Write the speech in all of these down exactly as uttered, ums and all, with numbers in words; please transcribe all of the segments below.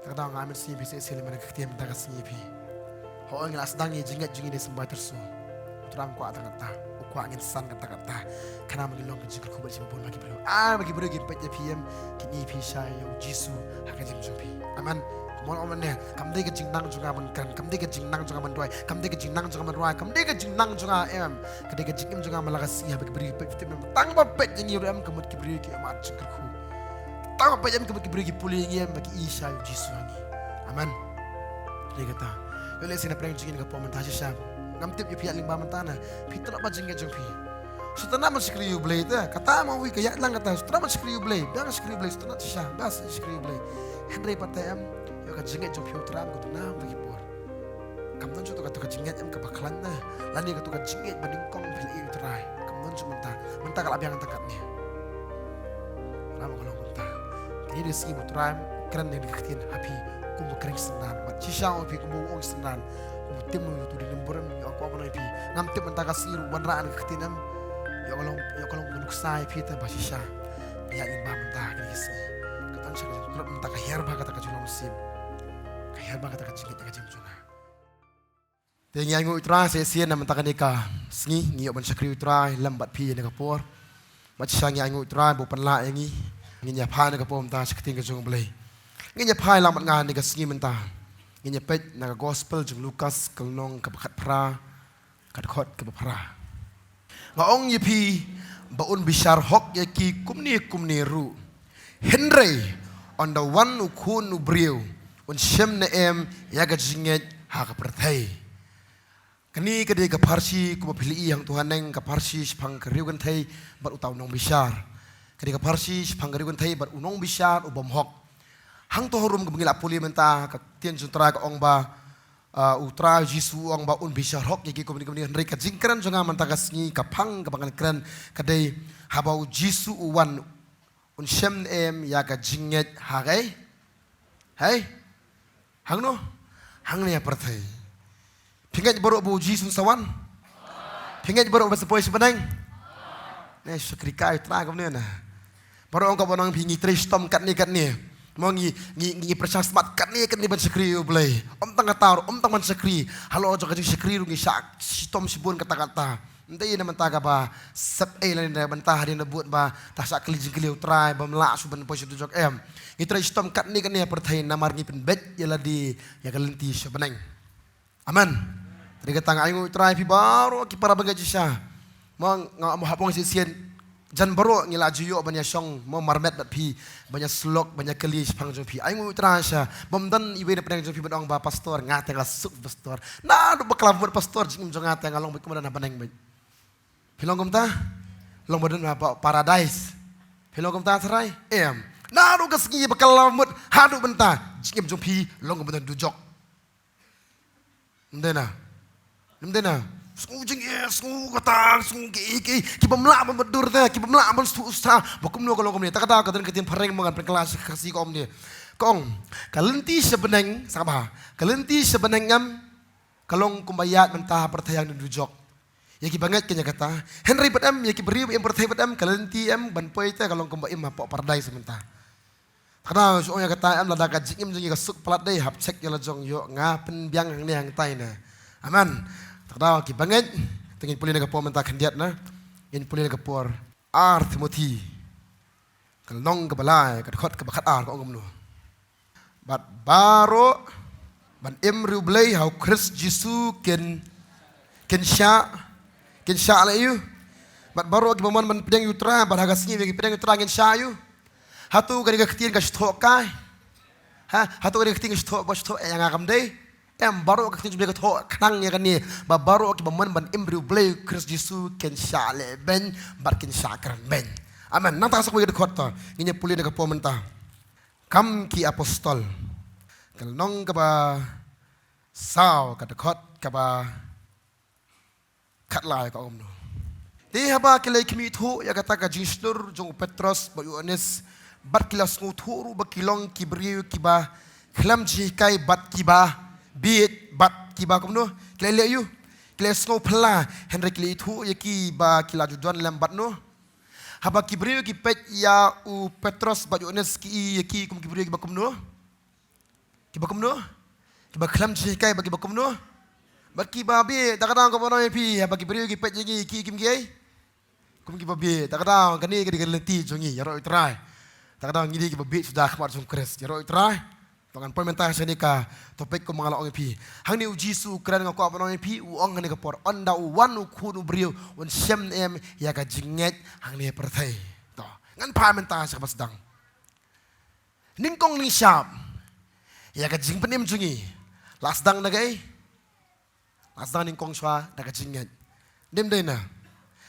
Kata nga ai mynsiem ïa phi sa shisien lem ha kane ka ktien mynta ka sngi ïa phi. Hooid ngi la sdang ïa ka jingngeit jong ngi da symbai tyrso. U Trai um kwah tang katta, u kwah ngin san katta katta. Khnang ba ngin long ka jingkyrkhu bad shibun ba ki briew. Ah, ba ki briew ki peit ïa phi em, kin ïohi phi shai ïa u Jisu ha ka jingim jong phi. Amen. Kumno, amen ne. Kam dei ka jingnang jong nga ban kren, kam dei ka jingnang jong nga ban duwai, kam dei ka jingnang jong nga ban rwai, kam dei ka jingnang jong nga em. Ka dei ka jingim jong nga man la ka sngi haba ki briew ki peit, peit, peit, tang ba peit ïa ngi ruh em, ka mut ki briew ki ïohmad jingkyrkhu. Tang ba peit em, ka mut ki briew ki pule ïa ngi em, ba ki ïohi shai ïa u Jisu ha ngi. Amen. Dei kata. Ïoh lehse na pdeng jong ngi ka por mynta shisha. Ngam tip ïa phi ïa lyngba mynta na. Phi tnat bha jingngeit jong phi. Sngewtynnat ban shakri ïa U Blei te. Kata ma wi ka ïaid lang kata. Sngewtynnat ban shakri ïa U Blei. Biang shakri ïa U Blei. Sngewtynnat shisha. Biang shakri ïa U Blei. Hynrei pat te em, ïoh ka jingngeit jong phi U Trai um kyntu na mynta ki por. Kam don shuh kata ka jingngeit em kaba khlaiñ na. Lane kata ka jingngeit ba nyngkong phi la ïohi U Trai. Kam don shuh mynta. Mynta ka la biang tang katne. Lada ka long kumta, kane ka sngi ba U Trai um kren ïa ka ktien ha phi kum u kren synran. Bad shisha u ong ïa phi kum u ong synran. Kum u tim u tu di nembur em, ïoh kwah ban ong ïa phi. Ngam tip mynta ka sngi ruh wanrah ïa ka ktien em. Ïoh ka long, ïoh ka long ka nuksa ïa phi te ba shisha. Ïa lyngba mynta kane ka sngi. Ka don sha ka jingtlot mynta ka hiar bha kata ka jinglong mynsiem. Ka hiar bha kata ka jingngeit ka jingim jong nga. Te ngi ainguh U Trai sa shisien na mynta kane ka sngi, ngi ïoh ban shakri U Trai lem bad phi ïa kane ka por. Bad shisha ngi ainguh U Trai ba u pynlah ïa ngi. Ngin ïa phai na ka por mynta sha ka ktien ka jong U Blei. Ngin ïa phai lang bad nga ha kane ka sngi mynta. Ngin ïa peit na ka gospel jong u Lukas ka lynnong kaba khatphra, ka dkhot kaba phra. Nga ong ïa phi ba un bishar hok ïa ki kumne kumne ruh. Hynrei ynda wan u Khun u briew un shim ne em ïa ka jingngeit ha ka pyrthei. Kane ka dei ka pharshi kumba phi la i hangto haneng, ka pharshi shaphang ka riewkynthei bad uta u nongbishar. Ka dei ka pharshi shaphang ka riewkynthei bad u nongbishar u bym hok. Hangto harum kaba ngi la pule mynta ka ktien jong U Trai ka ong ba, ah, U Trai Jisu u ong ba un bishar hok ïa ki kumne kumne, hynrei ka jingkren jong nga mynta ka sngi, ka phang kaba ngan kren ka dei haba U Jisu u wan un shim ne em ïa ka jingngeit ha ka, hei? Hangno? Hangne ha pyrthei. Phi ngeit baroh ba U Jisu un sa wan? Phi ngeit baroh ba un sa poi sha bneng? Ne shakri kai U Trai kumne na. Baroh ong kaba nang phi ngi trei shitom katne katne. Mo ngi, ngi, ngi pyrshang smat katne katne ban shakri U Blei. Ym tang kata ruh, ym tang ban shakri. Halor jong ka jingshakri ruh ngi shah shitom shibun katta katta. Ym dei na bynta kaba sep ei lane na bynta hadien ba bud ba ta shah kylli jingkylli U Trai bym lah shuh ban poi sha dujok em. Ngi trei shitom katne katne ha pyrthei namar ngi pynbeit ïa lade ïa ka lynti sha bneng. Amen. Te dei kata nga ainguh U Trai ïa phi baroh ki para bangeit shisha. Mo nga mo hap ong shisien jan baroh ngi la ju ïoh ban ïa shong mo marmet bad phi ban ïa slok ban ïa kylli shaphang jong phi. Ainguh U Trai shisha. Bym don iwei na pdeng jong phi ban ong ba pastor nga te nga suk pastor. Naduh ba khlem mut pastor jingim jong nga te nga long beit kumba don ha bneng beit. Phi long kumta? Long ba don ha paradise. Phi long kumta tharai? Em. Naduh ka sngi ba khlem mut haduh mynta jingim jong phi long kumba don dujok. Ym dei na. Ym dei na. Sngew jingeh, sngew kata, sngew kiei kiei, ki bym lah ban mutdur te, ki bym lah ban sngewthuh sha ba kumno ka long kumne. Ta kata ka don ka ktien phareng mo ngan pynkylla sha Khasi ka ong ne. Ka ong ka lynti sha bneng, sngap bha. Ka lynti sha bneng em ka long kumba ïaid mynta ha pyrthei hangne dujok. Ïa ki bangeit kin ïa kata. Hynrei pat em ïa ki briew ba im pyrthei pat em ka lynti em ban poi te ka long kumba im hapoh paradise mynta. Te kata shu ong ïa kata em lada ka jingim jong ngi ka suk palat dei hap check ïa la jong ïoh nga pynbiang hangne hangtai ne. Amen. Te kata ki bangeit te ngin pule na ka por mynta khyndiat na. Ngin pule na ka por Ar Timothi ka lynnong kaba lai ka dkhot kaba khatar ka ong kumno. Bad baroh ban im riewblei ha u Khrist Jisu kin, kin shah, kin shah leh ïa u. Bad baroh kiba mon ban pdiang ïa u Trai bad ha ka sngi ba ki pdiang ïa u Trai kin shah ïa u. Hato kane ka ktien ka shu thoh kai? Ha, hato kane ka ktien ka shu thoh, ba shu thoh ïa nga kam dei? Em, baroh ka ktien jong U Blei ka thoh khnang ïa kane ba baroh kiba mon ban im riewblei u Khrist Jisu kin shah leh beiñ bad kin shah kren beiñ. Amen. Nangta sa kawei ka dkhot ta ngin ïa pule na ka por mynta. Kam ki Apostol ka lynnong kaba saw ka dkhot kaba khatlai ka ong kumno. Te haba ki la ïa khmih thuh ïa kata ka jingshlur jong u Petros bad u Ïoannis bad ki la sngewthuh ruh ba ki long ki briew kiba khlem jinghikai bad kiba bieit bad kiba kumno, ki la leh ïa u, ki la sngewphylla. Hynrei ki la ithuh ïa ki ba ki la ju don lem bad no. Haba ki briew ki peit ïa u Petros bad u Ïoannis ki i ïa ki kum ki briew kiba kumno. Kiba kumno? Kiba khlem jinghikai bad kiba kumno? Bad kiba bieit. Ta ka daw nga kwah ban ong ïa phi, haba ki briew ki peit ïa ngi, ki ïohi kim, ki ei? Kum kiba bieit. Ta ka daw kane ka dei ka lynti jong ngi, ïaroh ïa U Trai. Ta ka daw ngi dei kiba bieit suda ha khmat jong U Khrist, ïaroh ïa U Trai. To ngan poi mynta sha kane ka topic kumba nga la ong ïa phi. Hangne U Jisu U kren, nga kwah ban ong ïa phi, u ong ha kane ka por, ynda u wan U Khun u briew, un shim ne em ïa ka jingngeit hangne ha pyrthei? To ngan phai mynta sha kaba sdang. Nyngkong nyngshap ïa ka jingpynim jong ngi la sdang da kaei? La sdang nyngkong shuwa da ka jingngeit. Ym dei na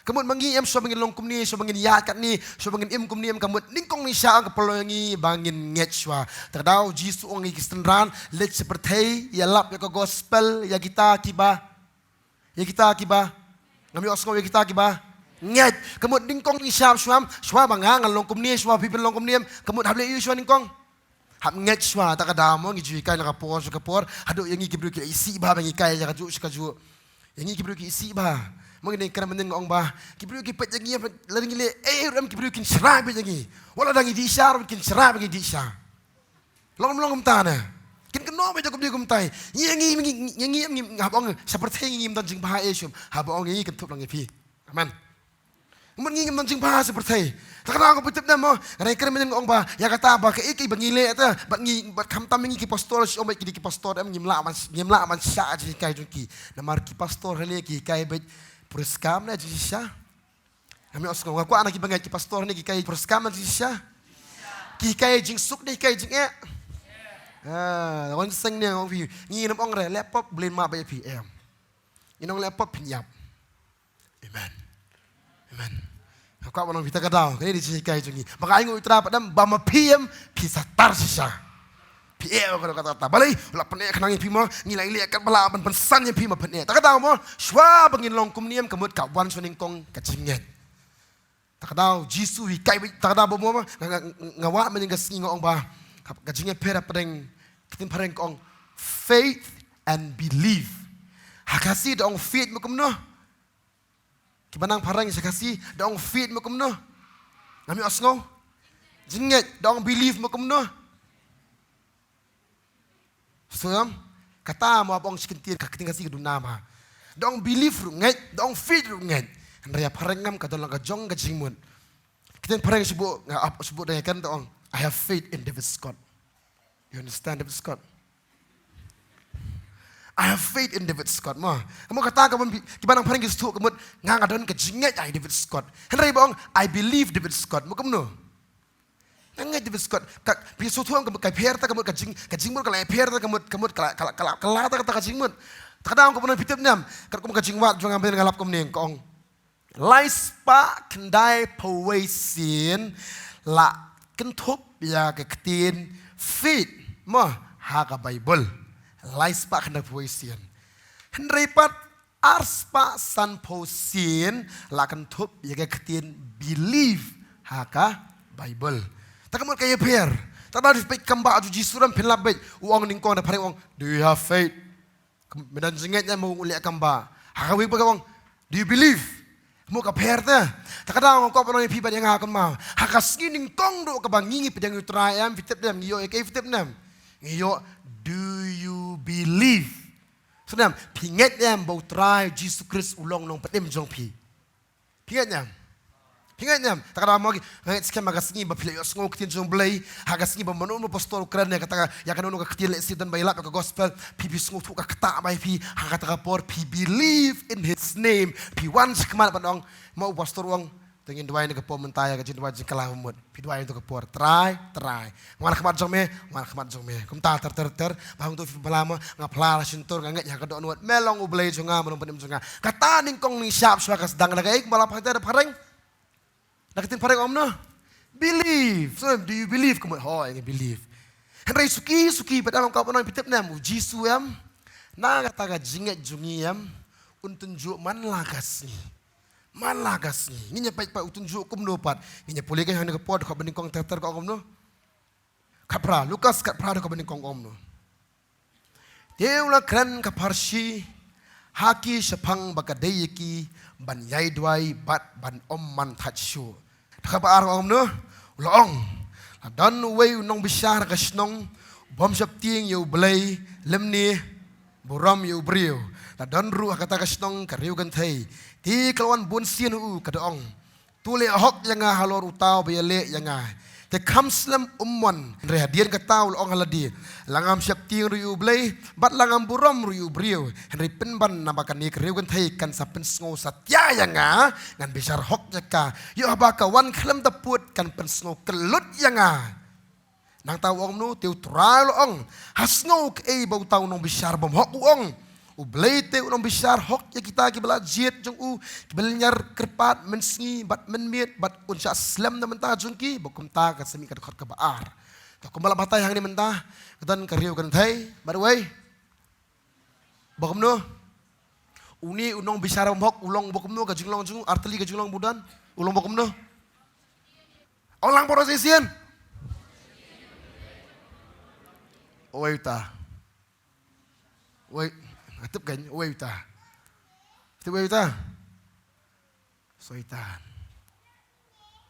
ka mut ma ngi em, shuwa ba ngin long kumne, shuwa ba ngin ïaid katne, shuwa ba ngin im kumne, em, ka mut nyngkong nyngshap ka pynlong ïa ngi ba ngin ngeit shuwa. Ta ka daw U Jisu u ong ïa ki synran, leit sha pyrthei, ïalap ïa ka gospel ïa kita kiba Ïa kita kiba, ngam ïohsngew, ïa kita kiba ngeit. Ka mut nyngkong nyngshap shuwa, shuwa ba nga ngan long kumne, shuwa phi phin long kumne, em, ka mut hap leh aïu shuwa nyngkong? Hap ngeit shuwa. Ta ka daw mo ngi ju hikai na ka por sha ka por, haduh ïa ngi ki briew ki isih bha ba ngi hikai ïa kajuh sha kajuh. Ïa ngi ki briew ki isih bha. Mo ngi dang kren mynnin nga ong ba ki briew ki peit ïa ngi, lada ngi leh ei ruh em ki briew kin shrai beit ïa ngi. Wat lada ngi dih sha ruh kin shrai ba ngi dih sha. Long, long kumta ne. Kin kynnoh beit da kumne kumtai. Ngi, ngi, ngi, ngi, ngi, ngi, haba ong sha pyrthei ngi ngim don jingbha ei shuh. Haba ong ngi, kynthup lang ïa phi. Amen. Mut ngi ngim don jingbha sha pyrthei. Ta ka daw ko phi tip ne mo, nga dang kren mynnin nga ong ba ïa kata ba kaei kaei ba ngi leh te, bad ngi, bad khamtam ngi ki pastor shuh, ong beit ki dei ki pastor, em, ngim lah ban, ngim lah ban shah jinghikai jong ki. Namar ki pastor hangne ki hikai beit puriskam ne jingshisha. Ngam ïohsngew, nga kwah na kiba ngeit, ki pastor hangne ki hikai puriskam ne jingshisha? Ki hikai jingsuk ne hikai jingeh? Ah, wan seng ne ong phi, ngin ym ong re leh pop, Blei map ïa phi, em. Ngin ong leh pop phin ïap. Amen. Amen. Nga kwah ban ong phi ta ka daw, kane dei jinghikai jong ngi. Ba nga ainguh U Trai pat em, ba ma phi em, phi sa tar shisha. Phi eh ba ka dei kata, kata. Balei? U la pyneh khnang ïa phi mo, ngi la ïaleh katba lah ban pynsan ïa phi, ma pyneh. Ta ka daw mo, shuwa ba ngin long kumne em, ka mut ka wan shuwa nyngkong ka jingngeit. Ta ka daw Jisu u hikai beit, ta ka daw ba mo, nga, nga, nga wad mynnin ka sngi nga ong ba ka, ka jingïapher hapdeng, ka ktien phareng ka ong faith and belief. Ha Khasi da ong faith mo kumno? Kiba nang phareng sha Khasi da ong faith mo kumno? Ngam ïohsngew. Jingngeit da ong belief mo kumno? Sngewthuh? Kata mo haba ong shi kyntien, ka ktien Khasi ka duna ma. Da ong belief ruh ngeit, da ong faith ruh ngeit. Hynrei ha phareng ngam, ka don lang ka jong ka jingmut. Ktien phareng shu buh, nga ap, shu buh da nga kren, da ong, "I have faith in David Scott." You understand David Scott? "I have faith in David Scott." Mo. Ka mut kata ka ban bi, kiba nang phareng ki sngewthuh ka mut nga, nga don ka jingngeit ïa David Scott. Hynrei ba ong, "I believe David Scott." Mo kumno? Nga ngeit David Scott. Ka, phi sngewthuh ka, ka pher ta ka mut ka jing, ka jingmut ka la pher ta ka mut, ka mut ka la, ka la, ka la, ka la ta ka, ta ka jingmut. Ta ka daw ka ban phi tip ne em. Katkum ka jingwad jong nga ban nga lap kumne ka ong. Lai spah khyndai phew wei sien la kynthup ïa ka ktien faith mo ha ka Baibl. Lai spah khyndai phew wei sien. Hynrei pat ar spah san phew sien la kynthup ïa ka ktien believe ha ka Baibl. Ta ka mut ka ïapher. Ta da phi peit kam ba ju Jisu ram phin lap beit. U ong nyngkong da phareng ong, "Do you have faith?" Me don jingngeit ne em, u leh kam ba. Ha kawei pat ka ong, "Do you believe?" Mo ka pher te. Ta ka daw nga kwah ban ong ïa phi bad ïa nga kumno. Ha ka sngi nyngkong ruh kaba ngi ngi pdiang ïa U Trai em, phi tip ne em, ngi ïoh ïa kaei phi tip ne em. Ngi ïoh, "Do you believe?" Sngewthuh ne em, phi ngeit ne em ba U Trai Jisu Khrist u long Nongpynim jong phi? Phi ngeit ne em? Phi ngeit ne em? Ta ka daw mo ki, nga ngeit skhem ha ka sngi ba phi la ïohsngew ktien jong U Blei, ha ka sngi ba mano mano pastor u kren ïa kata ka, ïa kano kano ka ktien lehse don ba ïalap ïa ka gospel, phi, phi sngewthuh ka ktah ba ïa phi, ha kata ka por phi believe in his name, phi wan shakhmat ban ong, mo u pastor u ong, to ngin duwai na ka por mynta ïa ka jingduwai jingkylla ba mut. Phi duwai ïa ka por, Trai, Trai. Wan ha khmat jong me, wan ha khmat jong me. Kumta ter ter ter, ba hangto phi phylla mo, nga phylla la shyntur, nga ngeit ïa ka dohnud. Me long U Blei jong nga, me long Nongpynim jong nga. Kata nyngkong nyngshap shuwa ka sdang da kaei, kumba la phareng, da phareng. Da ka ktien phareng ong kumno? Believe. So, do you believe? Ka mut hooid nga believe. Hynrei suki suki pat em, nga kwah ban ong phi tip ne em, U Jisu em, na kata ka jingngeit jong ngi em, un tynjuh man la ka sngi. Man la ka sngi. Ngin ïa peit pat u tynjuh kumno pat. Ngin ïa pule ka hangne ka por, dkhot ba nyngkong ter ter ka ong kumno? Khatphra, Lukas khatphra, dkhot ba nyngkong ong kumno? Te u la kren ka pharshi ha ki shaphang ba ka dei ïa ki ban ïai duwai bad ban ym man thait shuh. Dkhot ba ar ong kumno? U la ong, la don uwei u nongbishar ha ka shnong, Bym sheptieng ïa U Blei lymne burom ïa u briew. La don ruh ha kata ka shnong ka riew kynthei. Te ka la wan bun sien ha u, ka da ong, "To leh hok ïa nga halor uta uba ïaleh ïa nga." Te kham slem um mon, hynrei hadien kata u la ong ha lade, "La ngam sheptieng ruh ïa U Blei bad la ngam burom ruh ïa u briew. Hynrei pynban, naba kane ka riew kynthei kan sa pynsngew satia ïa nga, ngan bishar hok ïa ka. Ïoh haba ka wan khlem da pud kan pynsngew kyllut ïa nga." Nangta u ong kumno? Te U Trai u la ong, "Ha sngew kaei ba uta u nongbishar bymhok u ong? U Blei te u nongbishar hok ïa kita kiba la jied jong u, kiba lynñiar kyrpad mynsngi bad mynmiet, bad un shah slem na bynta jong ki." Bad kumta kan sa mih ka dkhot kaba ar. Te kumba la batai hangne mynta, ka don ka riew kynthei bad uwei ba kumno? Une u nongbishar bymhok u long ba kumno? Ka jinglong jong u, artylli ka jinglong ba u don, u long ba kumno? Ong lang baroh shisien. Uwei uta? Uwei, nga tip kan, uwei uta? Tip uwei uta? Soitan.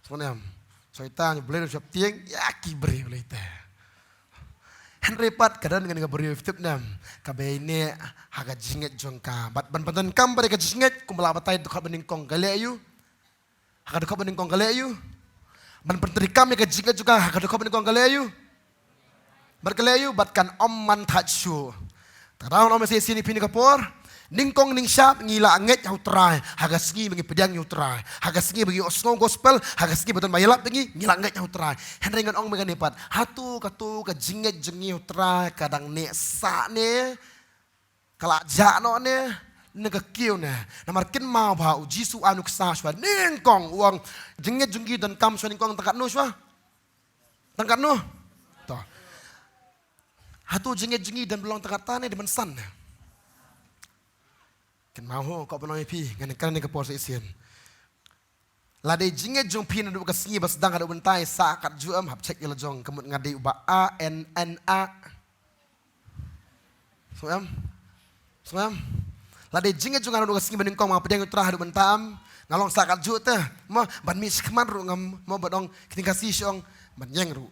Sngewthuh em? Soitan, U Blei u sheptieng ïa ki briew lei te. Hynrei pat ka don kane ka briew, phi tip ne em, kaba ïaineh ha ka jingngeit jong ka. Bad ban pyndonkam bad ka jingngeit, kumba la batai dkhot ba nyngkong, ka leh aïu? Ha ka dkhot ba nyngkong ka leh aïu? Ban pyntreikam ïa ka jingngeit jong ka ha ka dkhot ba nyngkong ka leh aïu? Bad ka leh aïu? Bad kan ym man thait shuh. Te nga ong ïa phi shisien ïa phi kane ka por, nyngkong nyngshap ngi la ngeit ha U Trai ha ka sngi ba ngi pdiang ïa U Trai, ha ka sngi ba ngi ïohsngew gospel, ha ka sngi ba don ba ïalap ïa ngi, ngi la ngeit ha U Trai. Hynrei ngan ong ïa phi kane pat, hato kato ka jingngeit jong ngi ha U Trai ka dang neh sah ne ka la jah noh ne, ne ka kiew ne? Namar kynmaw ba U Jisu u ai nuksa shuwa nyngkong, u ong, "Jingngeit jong ngi donkam shuwa nyngkong tang katno shuwa? Tang katno?" To. Hato jingngeit jong ngi don ba long tang katta ne don ban san ne? Kynmaw ho, ko ba nong ïa phi, ngan kren ïa ka por shisien. Lada jingngeit jong phi naduh ka sngi ba sdang haduh mynta i sah katjuh em, hap check ïa la jong, ka mut nga dei uba A N N A. Sngewthuh em? Sngewthuh em? Lada jingngeit jong nga naduh ka sngi ba nyngkong ba nga pdiang ïa U Trai haduh mynta em, nga long sah katjuh te. Mo, ban mih shakhmat ruh ngam, mo, ban ong, ka ktien Khasi shu ong, ban ïeng ruh.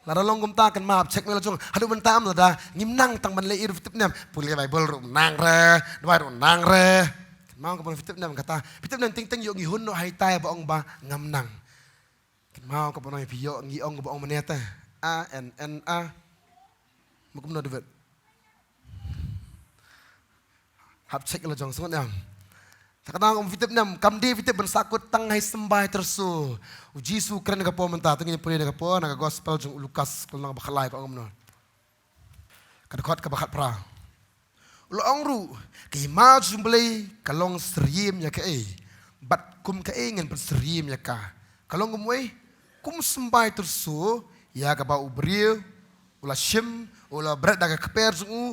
Lada long kumta, kynmaw, hap check me la jong. Haduh mynta em lada ngim nang tang ban leh ïa u, phi tip ne em, pule Baibl ruh ym nang re, duwai ruh ym nang re. Kynmaw, ka ban, phi tip ne em kata, phi tip ne em, teng teng ïoh ngi hun noh ha ita ba ong ba ngam nang. Kynmaw, ka ban ong ïa phi, ïoh ngi ong ba ong mynne te, A N N A. Mo kumno, David? Hap check la jong, sngewthuh em? Te ka dang ong, phi tip ne em, kam dei, phi tip, ban sahkut tang ha i symbai tyrso. U Jisu u kren ha ka por mynta, to ngin pule na ka por, na ka gospel jong u Lukas, ka lynnong ba khatlai, ka ong kumno? Ka dkhot kaba khatphra. U la ong ruh, ka hima jong U Blei ka long syriem ïa kaei, bad kum kaei ngan pynsyriem ïa ka? Ka long kum uei? Kum symbai tyrso ïa kaba u briew u la shim, u la bret da ka kper jong u,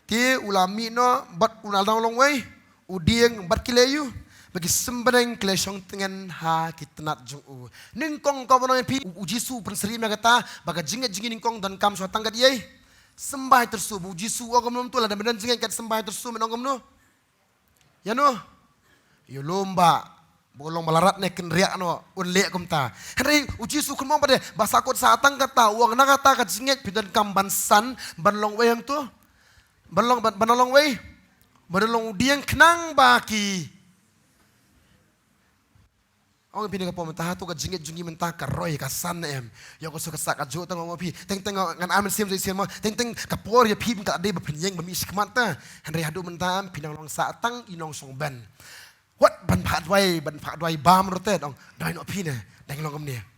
te u la mih noh, bad u la dang long uei? U dieng, bad ki leh aïu? Bad ki symbai ki la shong tngen ha ki tnat jong u. Nyngkong, ko ba nong ïa phi, u, u Jisu u pynsyriem ïa kata, ba ka jingngeit jong ngi nyngkong donkam shuwa tang kat ïa i symbai tyrso. Ba u Jisu u ong kumno, to lada me don jingngeit kat symbai tyrso, me ong kumno? Ïano? Ïa lum ba, ba u long ba la rat ne kynriah noh, un leh kumta. Hynrei u Jisu u kynmaw ba dei ba sahkut sah tang kata, u ong na kata ka jingngeit phi donkam ban san, ban long uei hangto? Ban long, ban, ban long uei? Ban long u dieng, khnang ba ki Ong ïa phi kane ka por mynta, hato ka jingngeit jong ngi mynta ka roi, ka san ne em? Ïoh ka suk ka sah kajuh, tang ong ïa phi, teng teng ngan ai mynsiem shisien mo, teng teng ka por ïa phi ka dei ba phin ïeng ban mih shakhmat te. Hynrei haduh mynta em phi nang long sah tang i nongshong ben. Wat ban phah duwai, ban phah duwai bam ruh te, dang duwai noh phi ne, dang long kumne.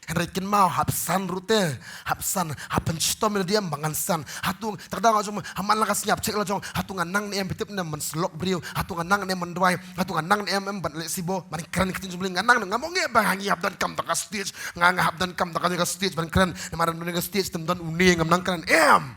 Hynrei kynmaw, hap san ruh te, hap san, hap pynshitom ïa lade em ba ngan san. Hato, te ka dang nga ong, ha man la ka sngi hap check la jong, hato nga nang ne em, phi tip ne em, ban syllok briew, hato nga nang ne em ban duwai, hato nga nang ne em, em ban leh sibo, ban kren ka ktien jong U Blei, nga nang ne em, ngam ong ïa ba ngi hap donkam tang ka stage, nga, nga hap donkam tang kane ka stage ban kren, namar ban kren ka stage te ym don une, ngam nang kren em.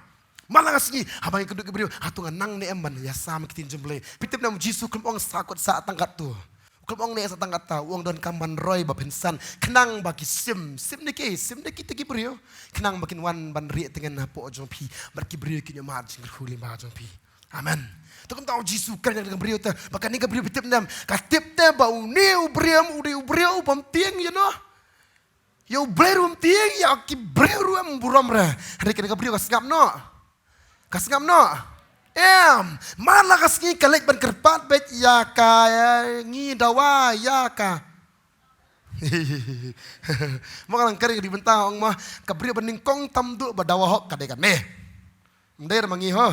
Man la ka sngi, haba ngi kynduh ki briew, hato nga nang ne em ban ïasam ïa ka ktien jong U Blei? Phi tip ne em, u Jisu u khlem ong sahkut sah tang katto. U khlem ong ne sah tang katta, u ong donkam ban roi ba phin san. Khnang ba ki sim, sim ne ki, sim ne kita ki briew. Khnang ba kin wan ban rieh tngen hapoh jong phi. Bad ki briew kin ïohmad jingkyrkhu lyngba jong phi. Amen. Te kumta u Jisu kren ïa ka briew te, ba kane ka briew phi tip ne em, ka tip te ba une u briew, u dei u briew bym tieng ïa no. Ïa u Blei ruh bym tieng, ïa ki briew ruh em burom re. Hynrei kane ka briew ka sngap noh. Ka sngap noh. Em, man la ka sngi ka leit ban kyrpad beit ïa ka, eh, ngi dawa ïa ka. Mo ka nang kren ka dei bynta ong mo, ka briew ba nyngkong tam duh ba dawa hok ka dei kane. Ym dei re ma ngi ho.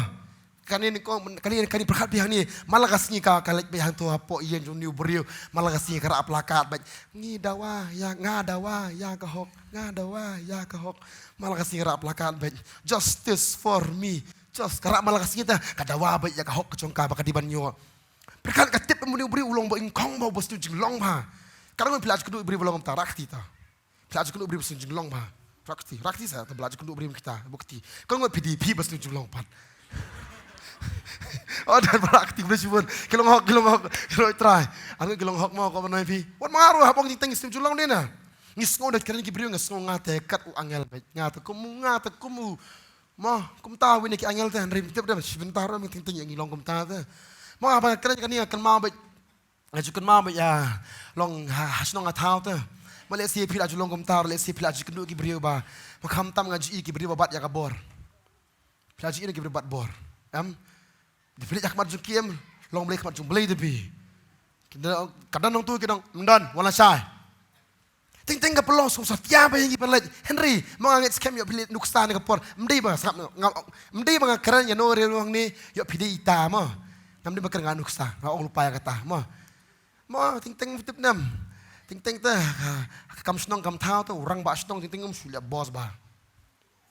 Kane nyngkong, kane, kane pyrkhat beit hangne, man la ka sngi ka, ka leit beit hangto hapoh ïing jong une u briew, man la ka sngi ka rah plakat beit, ngi dawa ïa, nga dawa ïa ka hok, nga dawa ïa ka hok. Man la ka sngi ka rah plakat beit, justice for me. Just ka rah man la ka sngi te, ka dawa beit ïa ka hok ka jong ka ba ka dei ban ïoh. Pyrkhat ka tip em une u briew u long ba nyngkong bha, uba sniew jinglong bha. Ka dang phi la ju kynduh u briew ba long kumta, rah kti ta. Phi la ju kynduh u briew ba sniew jinglong bha. Rah kti, rah kti sa, te ba la ju kynduh u briew kita, ba kti. Ka ngot phi dei phi ba sniew jinglong pat. Oh, dan ba rah kti, ba shibun. Ki long hok, ki long hok, ki long trai. Ano ki long hok mo, ko ba nai phi. Wat ma nga ruh hapdeng jingteng sniew jinglong dei na. Ngi sngew da kren ki briew, nga sngew nga te kat u angel beit. Nga te kum u, nga te kum u. Mo, kumta wei na ki angel te, hynrei tip da, shi bynta ruh, teng teng ïa ngi long kumta te. Mo, haba kren kane nga kynmaw beit. Nga ju kynmaw beit ïa, long ha, ha shnong ha thaw te. Mo lehse phi la ju long kumta, lehse phi la ju kynduh ki briew ba. Mo khamtam nga ju i ki briew ba bat ïa ka bor. Phi la ju i na ki briew bat bor. Em? Dei phi leit ha khmat jong ki em, long Blei khmat jong Blei te phi. Ki don, ka don nangtu ki don, ym don, wan la shai. Teng teng ka pynlong sngewsatia ba ïa ngi ban leit. Hynrei mo nga ngeit skhem ïoh phi leit nuksa ne ka por. Ym dei ba sngap nga, ym dei ba nga kren ïa no re ruh hangne ïoh phi dei ita mo. Ngam dei ba kren nga nuksa, nga ong lypa ïa kata mo. Mo teng teng phi tip ne em. Teng teng te ka, ka kam shnong kam thaw te u rangbah shnong teng teng um shu leh boss ba.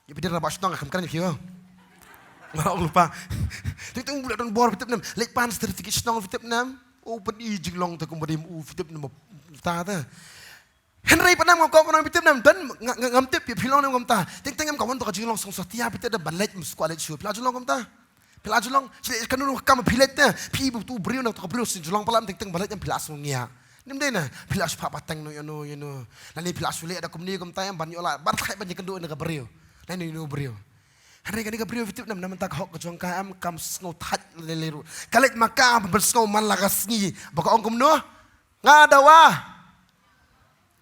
Ïa phi dei rangbah shnong, kham kren ïa phi. Nga ong lypa. Teng teng u leh don bor phi tip ne em. Leit pan certificate shnong phi tip ne em. U pyni jinglong te kumba dei u phi tip ne em. Ta te. Hynrei pat ne em nga kwah ban ong phi tip ne em. Don nga, nga, ngam tip ïa phi long ne em kumta. Teng teng em ka wan to ka jinglong sngewsatia phi tip ne em ban leit ym shu kwah leit shuh. Phi la jinglong kumta. Phi la jinglong. Shi leit kano ruh ka kam phi leit te. Phi bun tu briew na to ka briew shu jinglong palat teng teng ban leit em phi la sngew ngiah. Ym dei na, phi la shu phah pateng no ïa no ïa no. Lane phi la shu leh da kumne kumta em ban ïoh lad, ban lait ban ïakynduh na ka briew. Lane ïa no briew. Hynrei kane ka briew phi tip ne em, na mynta ka hok ka jong ka em kam sngew thait lei lei ruh. Ka leit ma ka ban pynsngew man la ka sngi. Ba ka ong kumno? Nga dawa.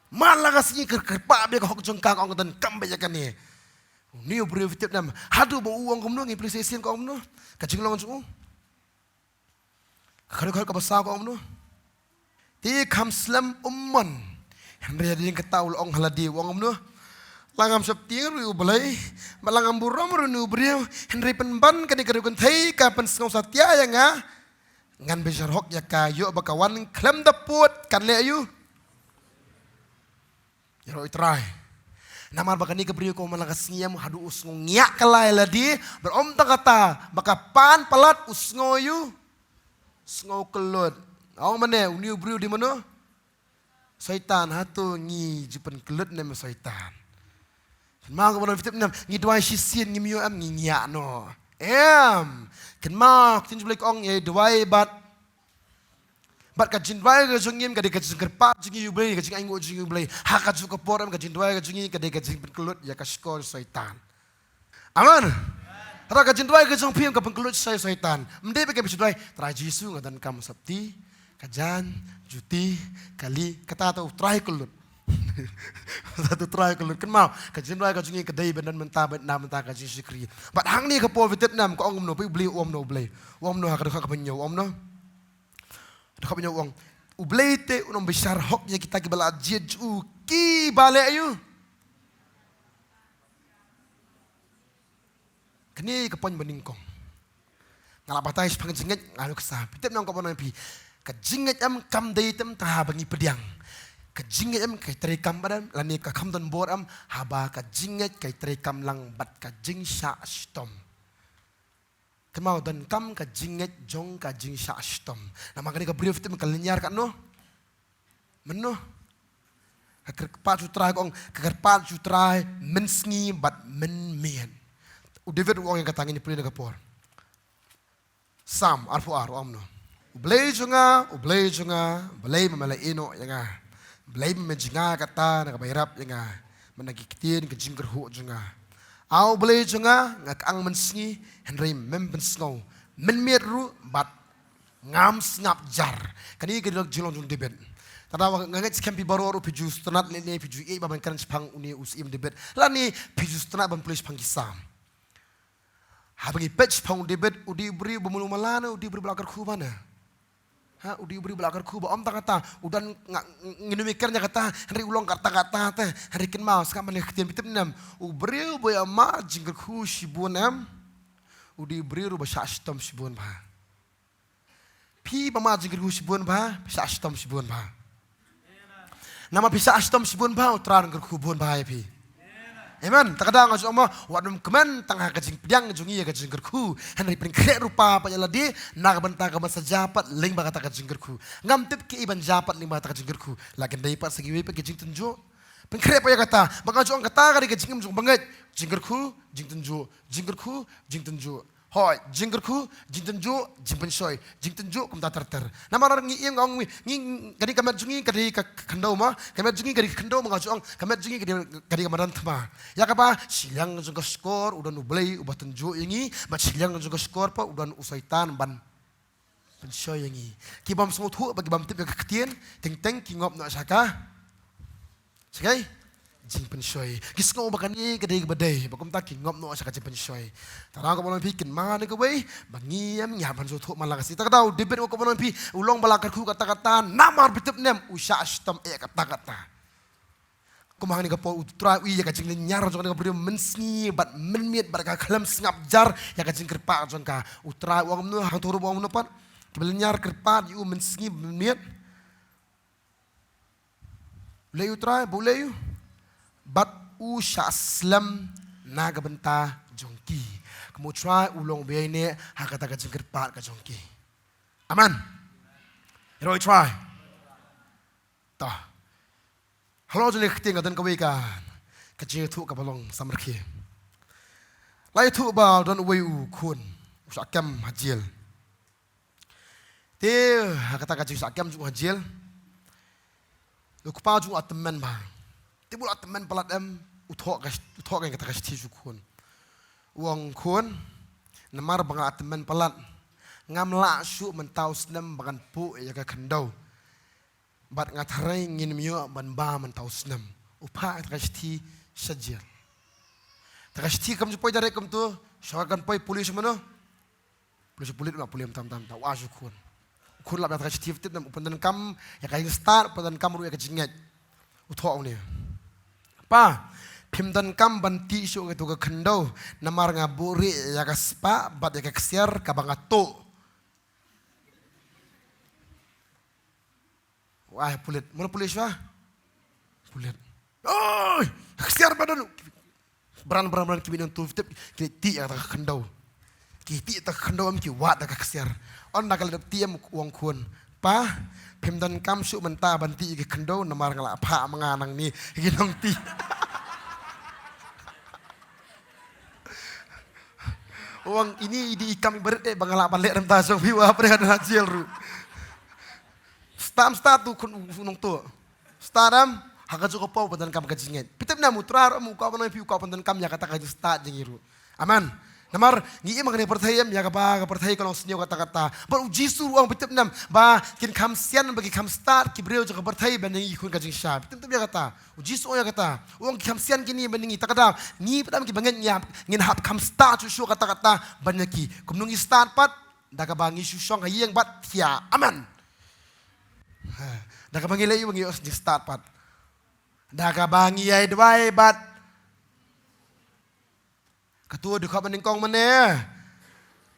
Man la ka sngi kyrpad beit ka hok ka jong ka, ka ong ka donkam beit ïa kane. Une u briew phi tip ne em, haduh ba u ong kumno, ngi pule shisien ka ong kumno. Ka jinglong jong u. Ka khadduh khadduh kaba saw ka ong kumno? Te kham slem um mon. Hynrei hadien kata u la ong ha lade, u ong kumno? La ngam sheptieng ruh ïa u Blei, bad la ngam burom ruh ïa une u briew, hynrei pynban kane ka riew kynthei ka pynsngew satia ïa nga. Ngan bishar hok ïa ka, ïoh ba ka wan khlem da pud kan leh aïu? Ïaroh ïa u Trai. Namar ba kane ka briew ka ong man la ka sngi em haduh u sngew ngiah kylla ïa lade, bad ym tang kata, ba ka pan palat u sngew aïu? Sngew kyllut. Ong mane, une u briew dei mano? Soitan. Hato ngi ju pynkyllut ne em Soitan? Kynmaw kaba nang phi tip ne em, ngi duwai shisien ngim ïoh em ngi ngiah noh. Em. Kynmaw ka ktien jong U Blei ka ong ïa duwai bad Bad ka jingduwai ka jong ngi em ka dei ka jingkyrpad jong ngi ïa U Blei, ka jingainguh jong ngi ïa U Blei. Ha kajuh ka por em ka jingduwai ka jong ngi ka dei ka jingpynkyllut ïa ka shkor Soitan. Amen. Hynrei ka jingduwai ka jong phi em ka pynkyllut sha Soitan. Ym dei ba ka jingduwai, Trai Jisu nga donkam sopti, ka jan, juti, kali, kata te u Trai kyllut. Kata te u Trai kyllut. Kynmaw, ka jingduwai ka jong ngi ka dei ban don mynta, ban na mynta ka jingshakri. Bad hangne ka por phi tip ne em ka ong kumno, U Blei u ong kumno, U Blei. U ong kumno ha ka dkhot kaba hynñiew, u ong kumno. Dkhot ba hynñiew u ong, U Blei te un ym bishar hok ïa kita kiba la jied jong u kiba leh aïu? Kane ka point ba nyngkong. Nga la batai shaphang jingngeit, nga nuksa. Phi tip ne em, ka ban ong ïa phi, ka jingngeit em kam dei tang ha ba ngi pdiang. Ka jingngeit em ka treikam bad em, lane ka kham don bor em, haba ka jingngeit ka treikam lang bad ka jingshah shitom. Kynmaw, donkam ka jingngeit jong ka jingshah shitom. Namar kane ka briew phi tip ka lyniar katno? Mynno? Ka kyrpad sha u Trai, ka ong, ka kyrpad sha u Trai mynsngi bad mynmiet. U David u ong ïa kata, ngin ïa pule na ka por. Salm arphew ar, u ong kumno? U Blei jong nga, U Blei jong nga, balei me la ïehnoh ïa nga? Balei me jngai kata na kaba ïarap ïa nga, bad na ki ktien ka jingkyrhuh jong nga? A U Blei jong nga, nga kyang mynsngi, hynrei mem pynsngew, Mynmiet ruh bad ngam sngap jar. Kane ka dei ka jinglong jong u David. Tang ba nga ngeit skhem phi baroh ruh phi ju sngewtynnat lane phi ju ïeit ba ban kren shaphang une u Syiem David. Lane phi ju sngewtynnat ban pule shaphang ki Salm. Haba ngi peit shaphang u David, u dei u briew ba malu mala ne, u dei u briew ba la kyrkhu ba ne? Ha, u dei u briew ba la kyrkhu ba ym tang kata, u don nga, ngin ym ïakren ïa kata, hynrei u long kata kata te, hynrei kynmaw, sngap ma nga ktien, phi tip ne em, u briew ba ïa mad jingkyrkhu shibun em, u dei u briew ruh ba shah shitom shibun bha. Phi ba mad jingkyrkhu shibun bha, phi shah shitom shibun bha. Namar phi shah shitom shibun bha, u Trai un kyrkhu bun bha ïa phi. Amen. Te ka daw nga ju ong mo, wat nym kmen tang ha ka jingpdiang jong ngi ïa ka jingkyrkhu. Hynrei pynkhreh ruh pat ïa lade, na ka bynta ka ban sa jia pat lyngba kata ka jingkyrkhu. Ngam tip kiei ban jia pat lyngba kata ka jingkyrkhu. La kin dei pat sa kiwei pat ki jingtynjuh. Pynkhreh pat ïa kata, ba nga ju ong kata ka dei ka jingim jong bangeit. Jingkyrkhu, jingtynjuh, jingkyrkhu, jingtynjuh. Hooid, jingkyrkhu, jingtynjuh, jingpynshoi, jingtynjuh kumta ter ter. Namar ngi im nga ong ngi, ngi, ka dei ka met jong ngi ka dei ka khyndew mo, ka met jong ngi ka dei ka khyndew mo nga ju ong, ka met jong ngi ka dei, ka dei ka madan thma. Ïa kaba, shiliang jong ka shkor, u don u Blei, uba tynjuh ïa ngi, bad shiliang jong ka shkor pat, u don u Soitan ban pynshoi ïa ngi. Ki bym sngewthuh, bad ki bym tip ïa ka ktien, teng teng ki ngop noh sha ka. Sha ka jingpynshoi. Ki sngew ba kane ka dei kaba dei, ba kumta ki ngop noh sha ka jingpynshoi. Te nga kwah ban ong ïa phi kynmaw ïa kawei, ba ngi ïa ngi hap ban sngewthuh man la ka sngi. Te ka daw, u David nga kwah ban ong ïa phi, u long ba la kyrkhu kata kata, namar phi tip ne em, u shah shitom eh kata kata. Kum hangne ka por u Trai u ïa ka jinglynñiar jong kane ka briew mynsngi, bad mynmiet, bad ka khlem sngap jar, ïa ka jingkyrpad jong ka. U Trai u ong kumno, hangto ruh u ong kumno pat. Kiba lynñiar kyrpad ïa u mynsngi, mynmiet. U leh ïa u Trai, ba u leh ïa u. Bad u shah slem na ka bynta jong ki. Kumno u Trai u long ba ïaineh ha kata ka jingkyrpad ka jong ki. Amen. Ïaroh ïa u Trai. Ta. Halor jong kane ka ktien ka don kawei ka, ka jingïathuh kaba long samrkhie. La ïathuh ba don uwei u khun, u shah kem ha jel. Te, ha kata ka jingshah kem jong u ha jel, u kpa jong u la tymmen bha. Te ba u la tymmen palat em, u thoh ka, u thoh ka ïa kata ka shithi sha u khun. U ong khun, namar ba nga la tymmen palat, ngam lah shuh mynta u snem ba ngan buh ïa ka khyndew. Bad nga tharai ngin ym ïoh ban bam mynta u snem. U phah ïa kata ka shithi sha jel. Kata ka shithi kam ju poi direct kumto, shuwa kan poi pule sha mano. Pule sha pulit, u la pule mynta mynta mynta, u ai sha u khun. U khun lap ïa kata ka shithi, phi tip ne em, u pyndonkam ïa ka jingstad, u pyndonkam ruh ïa ka jingngeit. U thoh une. Pa, phim donkam ban tih shuh ïa kato ka khyndew, namar nga buhrieh ïa ka spah bad ïa ka ksiar kaba nga tuh. U ai pulit, mano pulit shuwa? Pulit. Oi, ka ksiar ba don. Bran, bran, bran, ki mih nangtu, tip, ki tih ïa kata ka khyndew. Ki tih ïa kata ka khyndew em, ki wad da ka ksiar. Ynda ka la dep tih em, u ong khun. Pa, phim donkam shuh mynta ban tih ïa ka khyndew, namar nga la phah ma nga nangne ki nongtih. U ong ine i dei i kam iba rit eh ba nga lah ban leh na bynta jong phi, u hap ban don ha jel ruh. Stad, stad tu khun u nongtuh. Stad em, ha kajuh ka por u pyndonkam ka jingngeit. Phi tip ne em, u Trai ruh em u kwah ban ong ïa phi, u kwah pyndonkam ïa kata ka jingstad jong ngi ruh. Amen. Namar ngi im ha kane ka pyrthei em, ïa kaba ka pyrthei ka long sniew katta katta. Bad u Jisu ruh u ong, phi tip ne em, ba kin kham sian, ba kin kham stad ki briew jong ka pyrthei ban ïa ngi khun ka jingshai. Phi tip, tip ïa kata. U Jisu u ong ïa kata. U ong kin kham sian kine ban ïa ngi, te ka daw ngi pat em kiba ngeit ngi hap, ngin hap kham stad shuh shuh katta katta ban ïa ki. Kumno ngi stad pat? Da kaba ngi shu shong ha ïing bad thiah. Amen. Ha, da kaba ngi leh ïa u, ngi ïoh jingstad pat. Da kaba ngi ïai duwai bad. Kato dei khot ba nyngkong mane.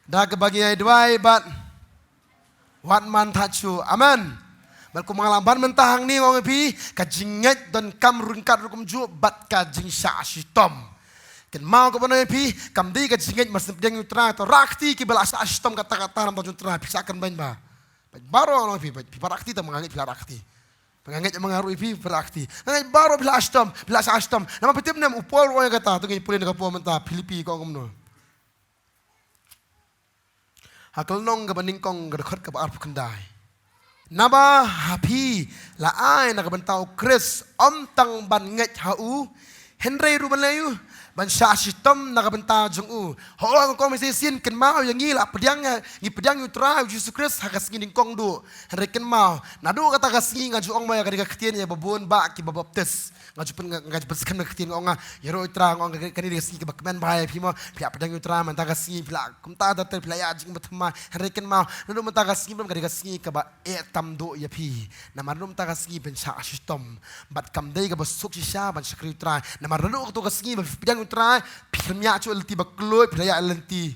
Da kaba ngi ïai duwai bad wat man thait shuh. Amen. Bad kumba nga la ban mynta hangne nga ong ïa phi, ka jingngeit donkam ryngkat ruh kumjuh bad ka jingshah shitom. Kynmaw, nga kwah ban ong ïa phi, kam dei ka jingngeit mar shu pdiang ïa u Trai, to rah kti kiba la shah shitom katta katta na bynta jong u Trai, phi shah kynmaw ba. Baroh nga ong ïa phi, phi rah kti, tang ba nga ngeit phi la rah kti. Ba nga ngeit ma nga ruh ïa phi, phi rah kti. Nga ngeit baroh phi la shitom, phi la shah shitom. Namar phi tip ne em, u Paul u ong ïa kata, to ngin pule na ka por mynta, Philippi ka ong kumno. Ha ka lynnong kaba nyngkong ka dkhot kaba arphew khyndai. Naba ha phi la ai na ka bynta u Khrist, ym tang ban ngeit ha u, Hynrei ruh ban leh ïa u, ban shah shitom na ka bynta jong u. Ho, nga kwah ong shisien, kynmaw ïa ngi la pdiang, ngi pdiang ïa u Trai Jisu Khrist ha ka sngi nyngkong duh. Hynrei kynmaw, naduh kata ka sngi nga ju ong mo ïa kane ka ktien ïa ba bun bah kiba baptis. Nga ju pyn, nga, nga ju pynskhem na ka ktien, nga ong, ah, ïaroh ïa u Trai, nga ong, kane ka sngi kaba kmen bha ïa phi mo, phi la pdiang ïa u Trai mynta ka sngi, phi la kumta da ter, phi la ïa jingim bathymmai. Hynrei kynmaw, naduh mynta ka sngi, ba kane ka sngi kaba eh tam duh ïa phi. Namar naduh mynta ka sngi phin shah shitom. Bad kam dei kaba suk shisha ban shakri u Trai. Namar naduh kato ka sngi ba phi pdiang ïa u Trai, phi khlem ïa shu lynti ba kloi, phi la ïa lynti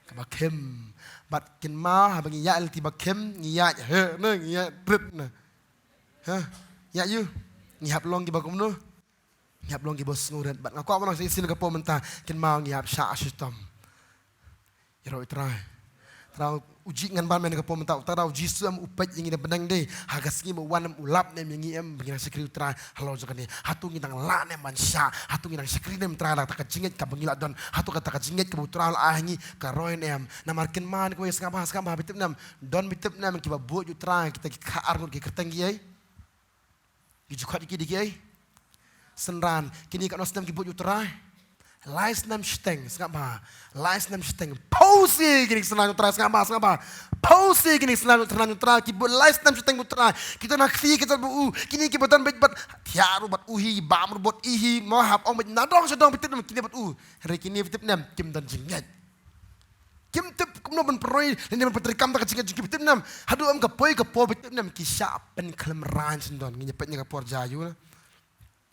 kaba khim. Bad kynmaw, haba ngi ïa lynti ba khim, ngi ïa, he, ne, ngi ïa rit ne. Ha? Ïa ïu. Ngi hap long kiba kumno? Ngi hap long kiba sngewrit. Bad nga kwah ban ong shisien ka por mynta, kynmaw, ngi hap shah shitom. Ïaroh ïa u Trai. Trai u jingïaroh ban mane ka por mynta, u Trai u Jisu em u peit ïa ngi na bneng de. Ha ka sngi ba u wan em u lap ne em ïa ngi em, ba ngi nang shakri u Trai halor jong kane. Hato ngi dang lah ne em ban shah, hato ngi dang shakri ne em u Trai da kata ka jingngeit kaba ngi la don, hato kata ka jingngeit kaba u Trai u la ai ha ngi ka roi ne em. Namar kynmaw ne kawei, sngap bha, sngap bha, phi tip ne em, don, phi tip ne em, kiba bud ïa u Trai, kita ki kha arngut ki kyrteng ki ei? Ki ju khot ïa ki da kiei? Synran. Kine katno snem ki bud ïa u Trai? Lai snem shiteng, sngap bha. Lai snem shiteng. Pause kine ki synran u Trai, sngap bha, sngap bha. Pause kine ki synran, synran u Trai, ki bud lai snem shiteng bad u Trai. Ki don ha khlieh, ki don bad u. Kine kiba don beit bad thiah ruh bad u hi, bam ruh bad i hi, mo, hap ong beit nadong shadong, phi tip ne em, kine bad u. Hynrei kine, phi tip ne em, kim don jingngeit. Kim tip kumno ban pynroi lane ban pyntreikam da ka jingngeit jong ki, phi tip ne em. Haduh em ka poi ka por, phi tip ne em, ki shah pynkhlem raiñ syndon. Ngin ïa peit na ka por jaiñ ïa u na.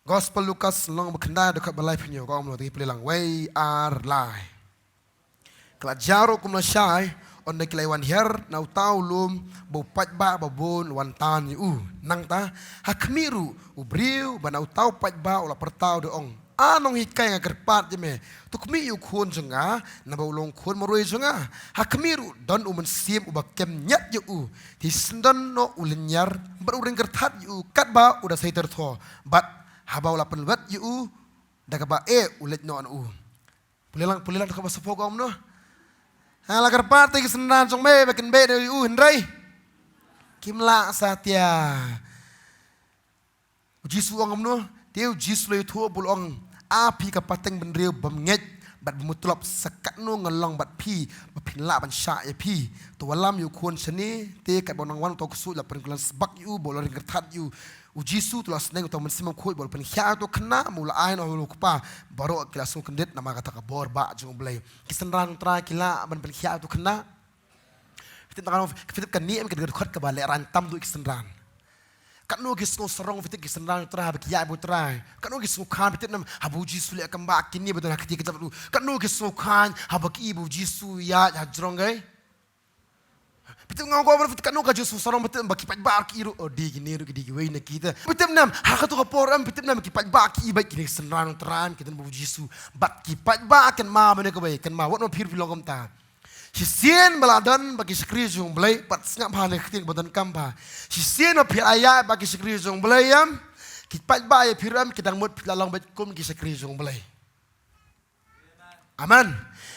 Gospel Lukas lynnong ba khyndai, dkhot ba laiphew hynñiew, ka ong kumno, to ngi pule lang. Wei, ar, lai. Ka la jia ruh kumno shai, ynda ki la wan hiar na uta u lum, ba u paidbah ba bun u wan tan ïa u. Nangta, ha khmih ruh u briew ba na uta u paidbah u la pyrta, u da ong, A Nonghikai, nga kyrpad ïa me, to khmih ïa u khun jong nga, naba u long khun marwei jong nga. Ha khmih ruh don u mynsiem uba kem ñiad ïa u. Te syndon noh u lynñiar bad u ring kyrthat ïa u katba u da sei tyrthoh. Bad haba u la pynwet ïa u da kaba eh, u leit noh na u. Pule lang, pule lang, dkhot ba saphew ka ong kumno? Ha, la kyrpad te ki synran jong me ba kin beh ïa u, hynrei kim lah satia. U Jisu u ong kumno? Te u Jisu u la ïathuh bad u ong, A phi ka pateng bynriew bymngeit bad bymtlop, sa katno ngan long bad phi ba phin lah ban shah ïa phi? To wallam ïa u khun shane. Te katba u nang wan uta u ksuid, la pynkulan sbak ïa u bad u la ring kyrthat ïa u. U Jisu u la sneng uta u mynsiem bakhuid bad u la pynkhiah ïa uta u khynnah, bad u la ai noh ha u kpa. Baroh ki la sngewkyndit namar kata ka bor bah jong U Blei. Ki synran u Trai ki lah ban pynkhiah ïa uta u khynnah? Phi tip, tang ka, phi tip, kane em ka dei ka dkhot kaba lehraiñ tam duh ïa ki synran. Katno ki sngew sarong, phi tip, ki synran u Trai haba ki ïaid bad u Trai. Katno ki sngew khan, phi tip ne em, haba u Jisu leh kam bah, kine ba don ha kti ka jam u. Katno ki sngew khan haba ki i ba u Jisu ïaid hajrong, eh? Phi tip, nga ong ko, phi tip, katno ka jingsngew sarong, phi tip, ba ki paidbah ki i ruh, o, dei kine ruh, dei kiwei na kita. Phi tip ne em, ha kato ka por em, phi tip ne em, ki paidbah ki i bad kine ki synran u Trai, ki don bad u Jisu. Bad ki paidbah, kynmaw, mane kawei, kynmaw, wat nym phir phi long kumta. Shisien ba la don bad ki shakri jong U Blei, bad sngap bha na ka ktien ba donkam bha. Shisien ba phi la ïaid bad ki shakri jong U Blei em, ki paidbah ïa phi ruh em ki dang mut phi la long beit kum ki shakri jong U Blei. Amen.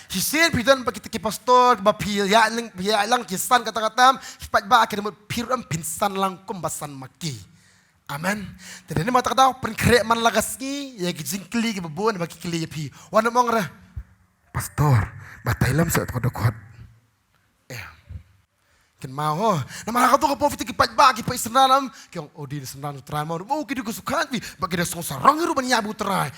Shisien phi don bad kita ki pastor ba phi ïaid lang, phi ïaid lang ki san katta katta em, ki paidbah ki dang mut phi ruh em phin san lang kumba san ma ki. Amen. Te dei namar kata ka daw pynkhreh man la ka sngi ïa ki jingkylli kiba bun ba ki kylli ïa phi. Wat nym ong re, Pastor, batai lem sa to ka dkhot. Eh. Kynmaw ho. Namar ha kato ka por phi tip ki paidbah, ki paid synran em ki ong, o, dei na synran u Trai mo. O, ki dei ki sngewkhan bha, ba ki dei sngew sarong ruh ban ïaid bad u Trai.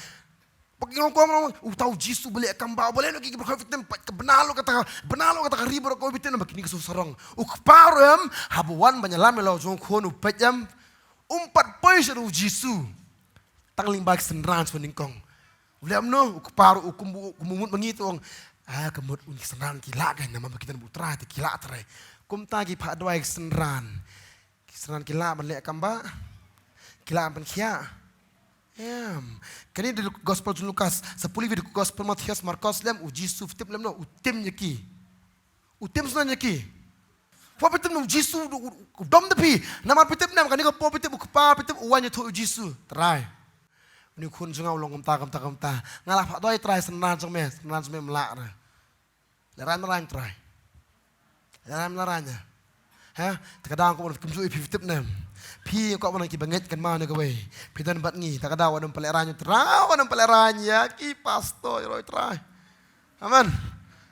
Ba ki ong kumno, uta u Jisu ba leh kam bah, ba leh noh ki, ki briew, phi tip, paid, ka bna lut kata, bna lut kata ka ri baroh kawei, phi tip, namar kine ki sngew sarong. U kpa ruh em, haba wan ban ïalam ïa la u jong u khun, u peit em, um pat poi sha u Jisu. Tang lyngba ki synran sha nyngkong. U leh kumno, u kpa ruh u kum, u kum u mut ma ngi, te u ong, a, ka mut un ki synran ki lah kein, namar ba ki don bad u Trai te ki lah trei. Kumta ki phah duwai ki synran. Ki synran ki lah ban leh kam bah? Ki lah ban pynkhiah? Em. Kane dei ka gospel jong u Lukas. Sa pule beit ka gospel Mathaios, Markos lem, u Jisu, phi tip lem, no, u tim ïa ki. U tim syndon ïa ki. Phi tip ne em, u Jisu u, u, u dom da phi. Namar phi tip ne em, kane ka por phi tip u kpa, phi tip u wan ïathuh ïa u Jisu. Trai, une u khun jong nga u long kumta, kumta, kumta. Nga la phah duwai Trai, synran jong me, synran jong me ym lah re. Lehraiñ, lehraiñ Trai. Lehraiñ, lehraiñ. Ha? Te ka dang kumno, kumjuh ïa phi, phi tip ne em. Phi ko ba nang ki bangeit kynmaw ne kawei. Phi don bad ngi, ta ka daw wat nym pynlehraiñ, Trai, wat nym pynlehraiñ ïa ki pastor, ïa roi Trai. Amen.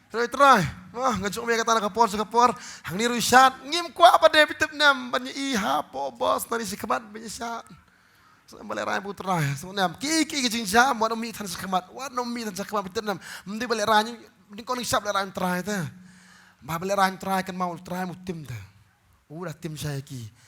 Ïa roi Trai. Wah, nga jong me kata na ka por sha ka por. Hangne ruh shad, ngim kwah pat de phi tip nem, ban ïa i hapoh bos nangne shakhmat ban ïa shad. Sngewbha lehraiñ bad u Trai, sngewbha nem. Ki, ki, ki jingjam, wat nym mih than shakhmat, wat nym mih than shakhmat phi tip nem. Ym dei ba lehraiñ, nyngkong nyngkong shap lehraiñ Trai te. Ba lehraiñ Trai kynmaw u Trai u tim te. U da tim shai ki.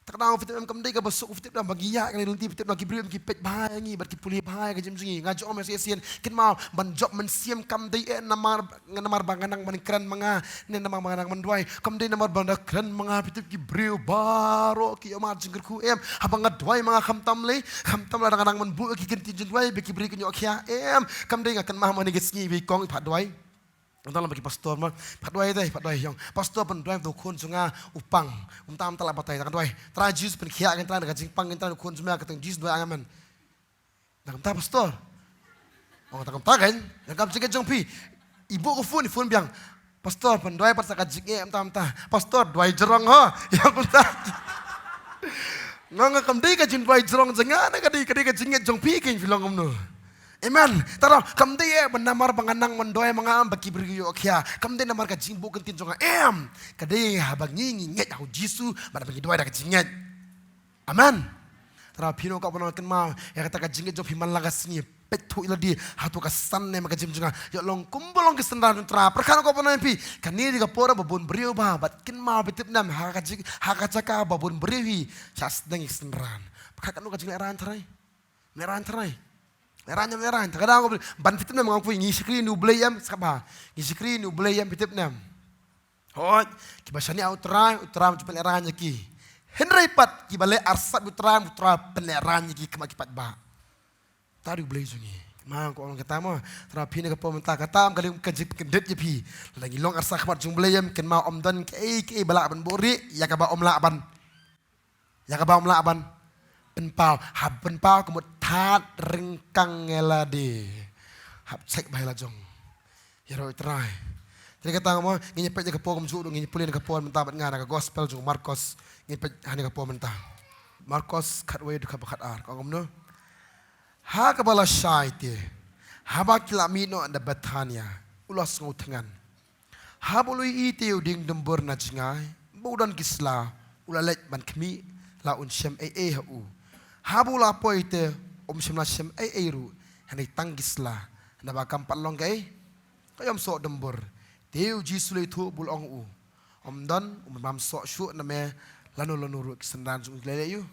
Tak dang phi tip em, kam dei kaba suk phi tip dang ba ngi ïa kane lynti phi tip dang ki briew em ki peit bha ïa ngi bad ki pule bha ïa ka jingim jong ngi. Nga jong me shisien kynmaw ban jop mynsiem kam dei eh namar, namar ba nga nang ban kren ma nga ne namar ba nga nang ban duwai. Kam dei namar ba nga kren ma nga phi tip ki briew baroh ki ïohmad jingkyrkhu em. Haba nga duwai ma nga khamtam lei, khamtam lada nga nang ban buh ki kyntien jingduwai ba ki briew kin ïoh khia em. Kam dei nga kynmaw ma ne ka sngi ba i kong i pat duwai. Ngan tang lem bad ki pastor ma, pat duwai te, pat duwai ïong. Pastor, pynduwai ïa u khun jong nga u pang. Kumta, kumta la batai, tang duwai. Trai Jisu, pynkhia kein Trai na ka jingpang kein Trai u khun jong me, ka kyrteng Jisu duwai, amen. Tang kumta pastor. Oh, tang kumta kein. Ïa ka jingngeit jong phi. I buh ka phone, i phone biang. Pastor, pynduwai pat sa ka jingngeit, kumta kumta. Pastor, duwai jrong ho. Ïa kumta. Nga nga kam dei ka jingduwai jrong jong nga, na ka dei, ka dei ka jingngeit jong phi kein phi long kumno. Amen. Tang, kam dei eh ba namar ba nga nang ban duwai ma nga ba ki briew ki ïoh khia. Kam dei namar ka jingbuh kyntien jong nga. Em. Ka dei haba ngi ngi ngeit ha u Jisu bad ba ngi duwai da ka jingngeit. Amen. Tang, phi no ka ba nang kynmaw ïa kata ka jingngeit jong phi man la ka sngi. Peit thuh ïa lade hato ka san ne em ha ka jingim jong nga. Ïoh long kumba long ki synran jong u Trai. Pyrkhat ko ba nang phi. Kane dei ka por ba bun briew ba bad kynmaw phi tip nem ha ka jing, ha ka jaka ba bun briew hi. Sha sdang ki synran. Pyrkhat kano ka jinglehraiñ Trai. Lehraiñ Trai. Lehraiñ, lehraiñ. Ta ka daw ko ban phi tip nem, nga ong phi ngi shakri ïa u Blei em, sngap bha. Ngi shakri ïa u Blei em, phi tip nem. Hooid, kiba shaniah u Trai, u Trai um ju pynlehraiñ ïa ki. Hynrei pat kiba leh arsap ïa u Trai, u Trai pynlehraiñ ïa ki khmat ki paidbah. Ta dei u Blei jong ngi. Ma nga ong kata mo, Trai phi na ka por mynta kata ym ka dei ka jingpynkyndit ïa phi. Lada ngi long arsap khmat jong u Blei em, kynmaw ym don kaei kaei ba lah ban buhrieh ïa kaba ym lah ban Ïa kaba ym lah ban pynpaw, hap pynpaw ka mut thad ryngkang ïa lade. Hap check bha ïa la jong. Ïa roi Trai. Te kata mo, ngin ïa peit ïa ka por kumjuh ruh, ngin ïa pule ïa ka por mynta bad nga na ka gospel jong u Markos. Ngin peit hangne ka por mynta. Markos khatwei dkhot ba khatar. Ka ong kumno? Ha kaba lashai te, haba ki la mih noh na Bethania, u la sngewthngan. Haba u la ïohi te u dieng dumbur na jngai, ba u don ki sla, u la leit ban khmih, la un shem ei ei ha u. Haba u la poi te, um shym la shem ei ei ruh, hynrei tang ki sla, naba kam pat long kaei, ka aïom soh dumbur. Te u Jisu u la ïathuh bad u la ong ha u, ym don u ban bam soh shuh na me lano lano ruh, ki synran jong u ki la leh aïu?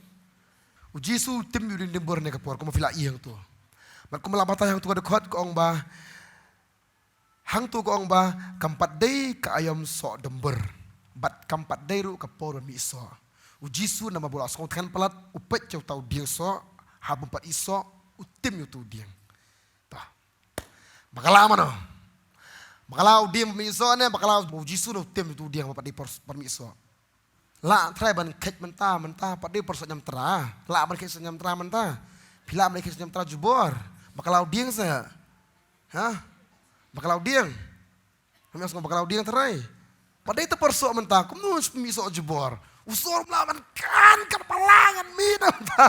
U Jisu u tim ïa u dieng dumbur ne ka por, kumba phi la i hangto. Bad kumba la batai hangto ka dkhot ka ong ba, hangto ka ong ba kam pat dei ka aïom soh dumbur bad kam pat dei ruh ka por ban mih soh. U Jisu namar ba u la sngewthngan palat, u peit ïa uta u dieng soh, haba um pat ih soh, u tim ïa uta u dieng. Bah. Bakla mano? Bakla u dieng ba mih soh ne bakla u Jisu ne u tim ïa uta u dieng ba pat dei por, ban mih soh? Lah trai ban kheit mynta, mynta pat dei por soh ñiamtra. Lah ban kheit soh ñiamtra mynta. Phi lah ban kheit soh ñiamtra jubor. Bakla u dieng sa. Ha? Bakla u dieng. Ngam ïohsngew bakla u dieng trai. Pat dei te por soh mynta, kumno shu mih soh jubor? U sor um lah ban kan kyrpang ngan mih na mynta.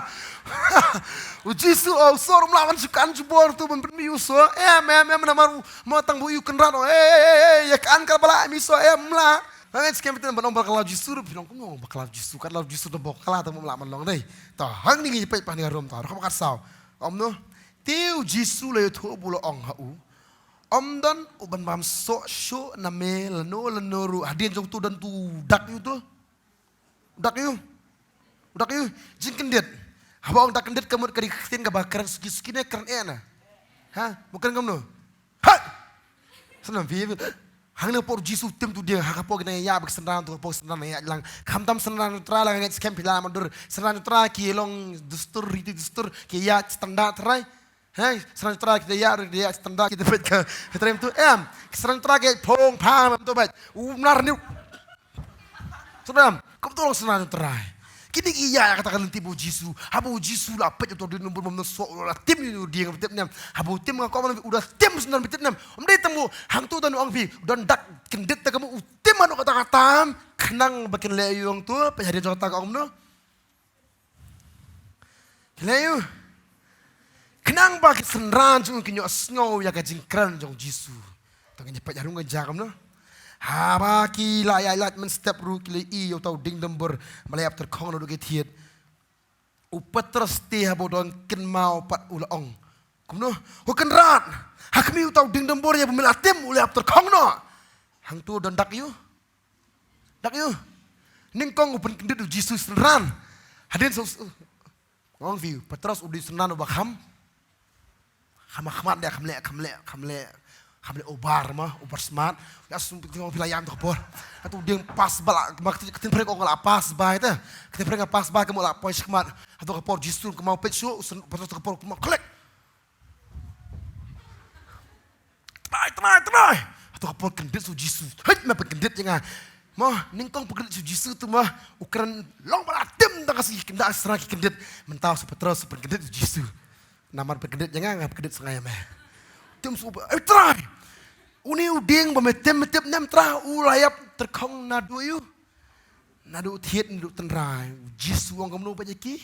U Jisu, oh, u sor um lah ban shu kan jubor tu ban pynmih u soh. Em, em, em, namar u, mo tang ba u ïoh kynrad, oh, eh, eh, eh, eh, ïa kan kyrpang mih soh, em, lah. Nga ngeit skhem phi tip ban ong bakla u Jisu ruh phi long kumno bakla u Jisu, katba u Jisu da bakla te mo lah ban long dei. Ta hangne ngi peit pat hangne ka rum ta, ruh ka ba kat saw. Ong kumno? Te u Jisu u la ïathuh bad u la ong ha u, ym don u ban bam soh shuh na me lano lano ruh. Hadien jong uto don uto u dak ïa uto. U dak ïa u. U dak ïa u. Jingkyndit. Haba ong dak kyndit ka mut ka dei ka ktien kaba kren suki suki ne kren eh na. Ha? Mo kren kumno? Hai! Sa nam phi, hangne ka por u Jisu u tim uto u dieng, ha ka por ki nang ïaid bad ki synran, uto ka por ki synran nang ïaid lang. Khamtam synran u Trai, la nga ngeit skhem phi lah ban dur. Synran u Trai ki long dustur, riti dustur, ki ïaid standard Trai. Hei, synran u Trai ki da ïaid, ki da ïaid standard, ki da peit ka, ka Trai mynta em. Synran u Trai ki ïaid phong phang mynta beit. U mlar niu. Sngewdam, kumta long synran u Trai. Kine ki ïaid ha kata ka lynti ba u Jisu. Haba u Jisu u la peit ïa uto u dieng dumbur bym don soh, u la tim ïa u dieng, phi tip ne em. Haba u tim nga kwah ban ong phi, u da tim synran, phi tip ne em. Ym dei tang ba hangto don, ong phi, u don dak kyndit te, ka mut u tim man u kata ka tam, khnang ba kin leh ïa u hangto, peit hadien jong kata ka ong kumno. Kin leh ïa u. Khnang ba ki synran jong u kin ïohsngew ïa ka jingkren jong u Jisu. Tang ïa peit harum ka jaka kumno. Haba ki la ïaid lait mynstep ruh ki la ïohi ïa uta u dieng dumbur ba la ïap tyrkhong naduh ki thied. U Petros te haba u don kynmaw pat u la ong. Kumno, ko Kynrad, ha khmih uta u dieng dumbur ïa ba me la tim u la ïap tyrkhong noh. Hangto don dak ïa u. Dak ïa u. Nyngkong u pynkyndit u Jisu synran. Hadien sa u, nga ong ïa phi, Petros u dei synran uba kham. Kham khmat de, kham leh, kham leh, kham leh, kham leh ubar ma, ubar smart. Ïa sum phi ong phi la ïam to ka por. Hato u dieng pass ba la, ma ka ktien phareng ong la pass by te. Ka ktien phareng pass by ka mut la poi shakhmat. Hato ka por Jisu ka mau peit shuh, u syn, Petros ka por ka mau klik. Trai, trai, trai. Hato ka por kyndit sa u Jisu. Hei, me pynkyndit ïa nga. Ma, nyngkong pynkyndit sa u Jisu tu ma. U kren long ba la tim tang ka sngi kynda sra ki kyndit. Mynta sa u Petros pynkyndit sa u Jisu. Namar pynkyndit ïa nga, nga pynkyndit sa nga ïa me. Tim sa u, eh, Trai. Une u dieng ba me tim, me tip ne em Trai, u la ïap tyrkhong naduh ïa u. Naduh thied, naduh tynrai. U Jisu u ong kumno bad ïa ki?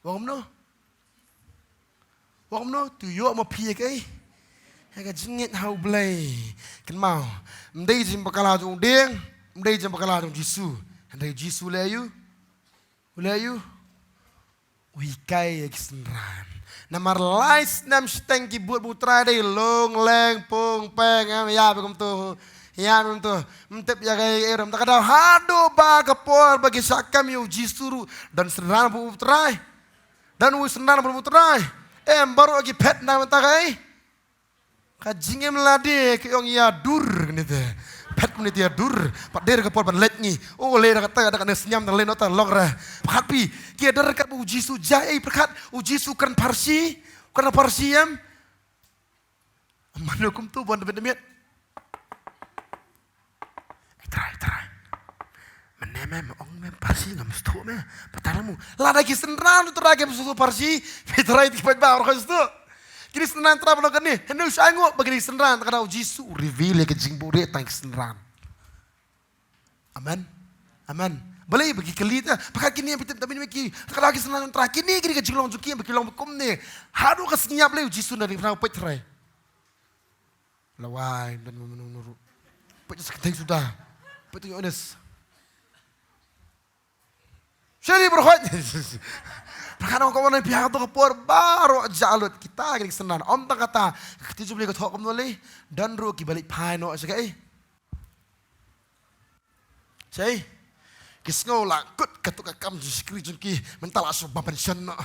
U ong kumno? U ong kumno? To ïoh ma phi ïa kaei? Ïa ka jingngeit ha U Blei. Kynmaw. Ym dei jingpakla jong u dieng, ym dei jingpakla jong u Jisu. Hynrei u Jisu u leh ïa u. U leh ïa u. U hikai ïa ki synran. Namar lai snem shiteng ki bud ba u Trai dei long leng pung peng, em, ïa, ba kumto. Ïa, ba kumto. Ym tip ïa kaei, em, ta ka daw haduh ba ka por ba ki shah kem ïa u Jisu ruh. Don synran bad u Trai. Don uwei synran bad u Trai. Em, baroh ki phet na mynta kaei. Ka jingim lade ki ong ïa dur kane te. Phet kumne te ïa dur. Pat der ka por ban leit ngi. O le da kata da kane sniam da le nota long re. Pyrkhat phi. Ki dur ka ba u Jisu jai ei pyrkhat. U Jisu kren Pharsi. Kren Pharsi em. Mano kumto ban demiet demiet. Eh, Trai, Trai. Mynne me, me ong me Pharsi ngam sngewthuh me. Patar mu. Lada ki synran u Trai kim sngewthuh Pharsi. Phi Trai ti peit ba or khoi sngewthuh. Kine synran Trai ba long kane. Hynrei u shah nguh ba kine synran. Tang ka daw Jisu u reveal ïa ka jingbuhrieh tang ki synran. Amen. Amen. Balei ba ki kylli ta. Pyrkhat kine phi tip ta mine ki. Tang ka daw ki synran Trai. Kine kine ka jinglong jong ki ba ki long ba kumne. Haduh ka sngi ïap lei u Jisu na ri pyrnau peit Trai. Lawai, dan menung nuru. Peit sa kynthei suda. Peit tu Yohanes. Seri berkhot. Pyrkhat ong ka wan phi ha to ka por baroh jalut kita ki synran. Ym tang kata. Ka kti jubli ka thok kumno lei. Dan ruh ki balik phai noh sa kaei. Sei. Ki sngew la kut kato ka kam jong shakri jong ki mynta la shu ba pension noh.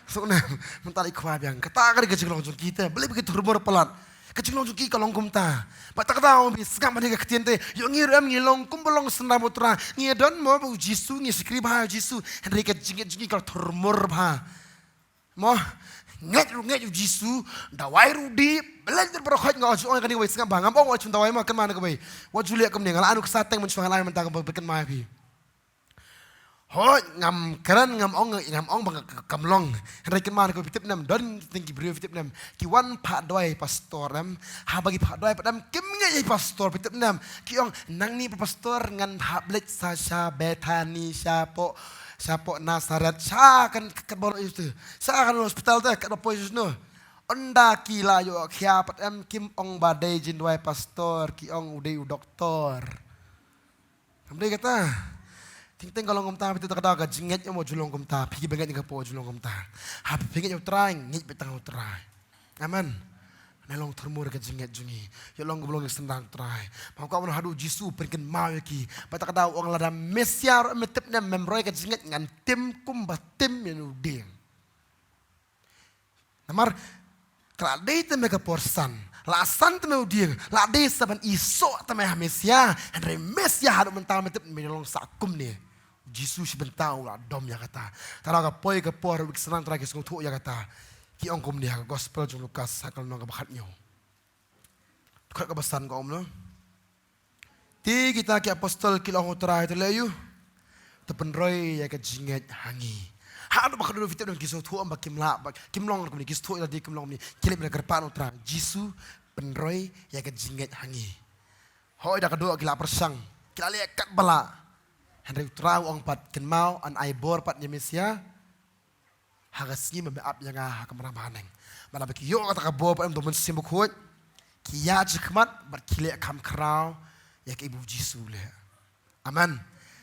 Suk ne mynta la i khwa biang. Kata ka dei ka jinglong jong ki te. Balei ba ki thurmur palat. Ka jinglong jong ki ka long kumta. Bad ta kata ong bi sngap ma dei ka ktien te. Ïoh ngi ruh em ngi long kum ba long synran u Trai. Ngi don mo ba u Jisu ngi shakri bha u Jisu. Hynrei ka jingngeit jong ki ka thurmur bha. Mo, ngeit ruh ngeit u Jisu, dawai ruh dih, beleng ter baroh khoit nga ong ong kane wei sngap ba, ngam ong ong dawai mo, kynmaw na kawei. Wat ju leh kumne, nga la ai u ksa teng mynshuwa nga la ai mynta kaba kynmaw ïa phi. Hooid, ngam kren, ngam ong, ngam ong ba nga ka-, kam long. Hynrei kynmaw na kawei phi tip ne em, don teng ki briew phi tip ne em, ki wan phah dawai pastor ne em, haba ki phah dawai pat ne em, kim ngeit ïa pastor phi tip ne em, ki ong, nangne pat pastor ngan hap leit sa sha Bethany sha poh Sha poh Nasareth, sha kan, kan bor itu. Sha kan hospital te, kan bor itu no. Ynda ki la ïoh khia pat em kim ong ba dei jingduwai pastor, ki ong u dei u doktor. Kam dei kata. Teng teng ka long kumta, phi te ta ka da ka jingngeit ïa mo ju long kumta, phi ki bangeit ïa ka por ju long kumta. Ha phi ngeit ïa u Trai, ngeit beit tang u Trai. Amen. Nai long thurmur ka jingngeit jong ngi. Ïa long ka ba long ïa synran Trai. Pam ka ban haduh Jisu pynkynmaw ïa ki. Ba ta ka daw ong lada Mesia ruh me tip ne em, mem roi ka jingngeit ngan tim kumba tim ïa u dieng. Namar ka la dei te me ka por san. La san te me u dieng. La dei sa ban i soh te me ha Mesia. Hynrei Mesia haduh mynta me tip me long sa kumne. Jisu shi bynta u la dom ïa kata. Tang ka poi ka por u ki synran Trai ki sngewthuh ïa kata. Ki ong kumne ha ka gospel jong Lukas ha ka lynnong kaba khathynñiew. Dkhot kaba san ka ong kumno. Te kita ki apostol ki la ong u Trai te leh ïa u. Te pynroi ïa ka jingngeit ha ngi. Haduh ba khatduh phi tip ki sngewthuh ba kim lah ba kim long kumne ki sngewthuh ïa lade kim long kumne. Ki leh ïa ka kyrpad u Trai. Jisu pynroi ïa ka jingngeit ha ngi. Hoi da ka doh ki la pyrshang, ki la leh kat ba lah. Hynrei U Trai u ong pat, kynmaw, yn ai bor pat ïa me sha ha ka sngi ba me ap ïa nga ha ka mrad bahaneng. Bad haba ki ïoh kata ka bor pat, em, da u Mynsiem Bakhuid, ki ïaid shakhmat bad ki leh kham khraw ïa kaei ba U Jisu u leh. Amen.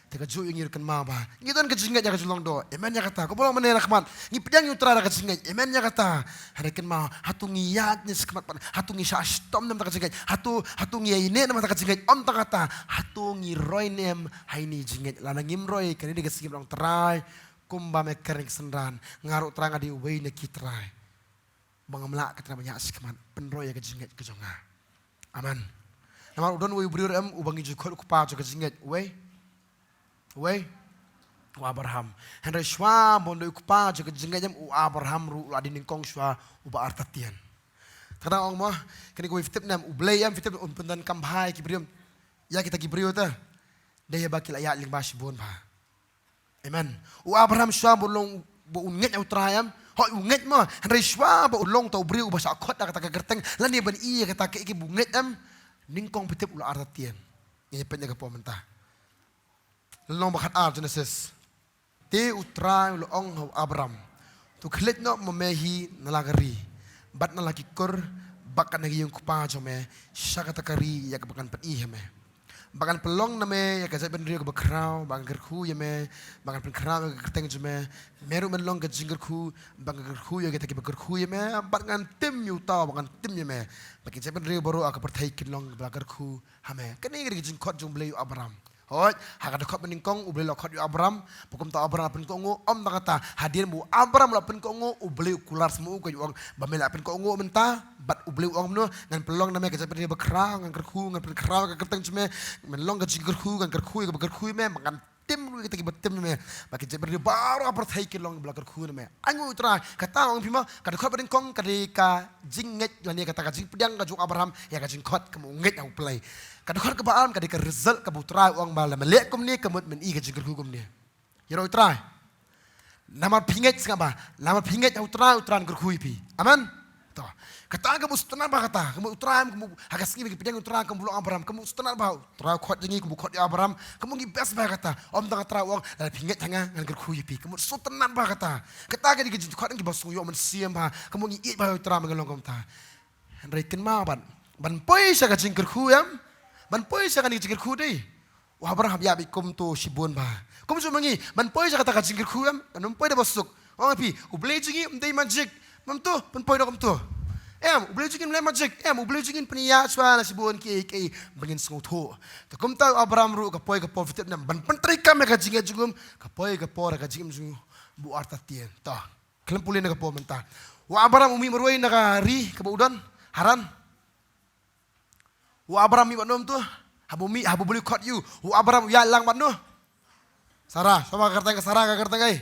Te kajuh ïa ngi ruh kynmaw ba ngi don ka jingngeit ïa ka jinglong doh. Amen ïa kata. Kumba long mynne na khmat, ngi pdiang ïa U Trai da ka jingngeit. Amen ïa kata. Hynrei kynmaw, hato ngi ïaid ne shakhmat pat? Hato ngi shah shitom ne em ha kata ka jingngeit? Hato, hato ngi ïaineh ne em ha kata ka jingngeit? Ym tang kata, hato ngi roi ne em ha ine i jingngeit? Lada ngim roi, kane dei ka sngi ba long trai. Kumba me kren ïa ki synran, nga ruh, Trai, nga dei uwei na ki trai. Ba ngam lah, ko Trai, ban ïaid shakhmat. Pynroi ïa ka jingngeit ka jong nga. Amen. Namar u don uwei u briew ruh, em, uba ngi ju khot u kpa jong ka jingngeit. Uwei? Uwei? U Abraham. Hynrei shuwa ban dei u kpa jong ka jingngeit, em, u Abraham ruh u la dei nyngkong shuwa uba artatien. Te nga ong mo, kane kawei, phi tip ne em, U Blei, em, phi tip, un pyndonkam bha ïa ki briew, em, ïa kita ki briew te. Dei ba ki la ïaid lyngba shibun bha. Amen. U Abraham shuwa ba u long, ba un ngeit ha U Trai, em. Hooid, u ngeit mo. Hynrei shuwa ba u long uta u briew uba shah khot da kata ka kyrteng, lane ban ïohi ïa kata kaei kaba u ngeit, em, nyngkong, phi tip, u la artatien. Ngin ïa peit ïa ka por mynta. Lynnong ba khatar Genesis. Te U Trai u la ong ha u Abraham, to khie leit noh ma me hi na la ka ri bad na la ki kur bad na ka ïing u kpa jong me, sha kata ka ri ïa kaba ngan pyni ha me. Ba ngan pynlong na me ïa ka jaitbynriew kaba khraw, ba ngan kyrkhu ïa me, ba ngan pynkhraw ïa ka kyrteng jong me. Me ruh men long ka jingkyrkhu, ba ngan kyrkhu ïa kita kiba kyrkhu ïa me, bad ngan tim ïa uta uba ngan tim ïa me. Bad ki jaitbynriew baroh ha ka pyrthei kin long kiba la kyrkhu ha me. Kane ka dei ka jingkhot jong U Blei ïa u Abraham. Hooid, ha ka dkhot ba nyngkong U Blei u la khot ïa u Abraham, ba kumta u Abraham la pynkohnguh? Ym tang kata, hadien ba u Abraham u la pynkohnguh, U Blei u kular sha u, u ong, ba me la pynkohnguh mynta, bad U Blei u ong kumno? Ngan pynlong na me ka jaitbynriew bakhraw, ngan kyrkhu, ngan pynkhraw ïa ka kyrteng jong me, men long ka jingkyrkhu, ngan kyrkhu ïa kaba kyrkhu ïa me, ba ngan tim ruh ïa kita kiba tim ïa me, ba ki jaitbynriew baroh ha pyrthei kin long kiba la kyrkhu na me. Ai nguh U Trai, kata ong phi mo, ka dkhot ba nyngkong ka dei ka jingngeit, lane kata ka jingpdiang ka jong u Abraham ïa ka jingkhot, ka mut u ngeit ha U Blei. Ka dkhot kaba ar ka dei ka result kaba U Trai u ong ba lada me leh kumne, ka mut men ïohi ka jingkyrkhu kumne. Ïaroh U Trai. Namar phi ngeit, sngap bha. Namar phi ngeit ha U Trai, U Trai un kyrkhu ïa phi. Amen. To. Kata ka mut sngewtynnat bha kata. Ka mut U Trai, ka mut ha ka sngi ba ngi pdiang U Trai, ka mut u long Abraham, ka mut sngewtynnat bha. U Trai u khot ïa ngi, ka mut u khot ïa u Abraham, ka mut ngi best bha kata. Ym tang U Trai u ong, lada phi ngeit ha nga, ngan kyrkhu ïa phi. Ka mut sngewtynnat bha kata. Kata ka dei ka jingkhot ngi ba sngew ïoh mynsiem bha. Ka mut ngi ïeit bha ïa U Trai ba ngi long kumta. Hynrei kynmaw bad, ban poi sha ka jingkyrkhu, em? Ban poi sha kane ka jingkyrkhu dei. U Abraham ïa bit kumto shibun bha. Kumjuh ma ngi, ban poi sha kata ka jingkyrkhu, em? Ban poi da ba suk. Ong phi, U Blei jong ngi um dei magic. Mynta, ban poi da kumto. Em, U Blei jong ngi um leh magic. Em, U Blei jong ngi un pynïaid shuwa na shibun kiei kiei ba ngin sngewthuh. Te kumta u Abraham ruh ka poi ka por, phi tip ne em, ban pyntreikam ïa ka jingngeit jong u, ka poi ka por ka jingim jong u ba u artatien. To. Khlem pule na ka por mynta. U Abraham u mih marwei na ka ri kaba u don, Haran. U Abraham mih bad no mynta? Haba u mih, haba U Blei u khot ïa u, u Abraham u ïaid lang bad no? Sara. Sngewbha, ka kyrteng ka Sara, ka kyrteng ei?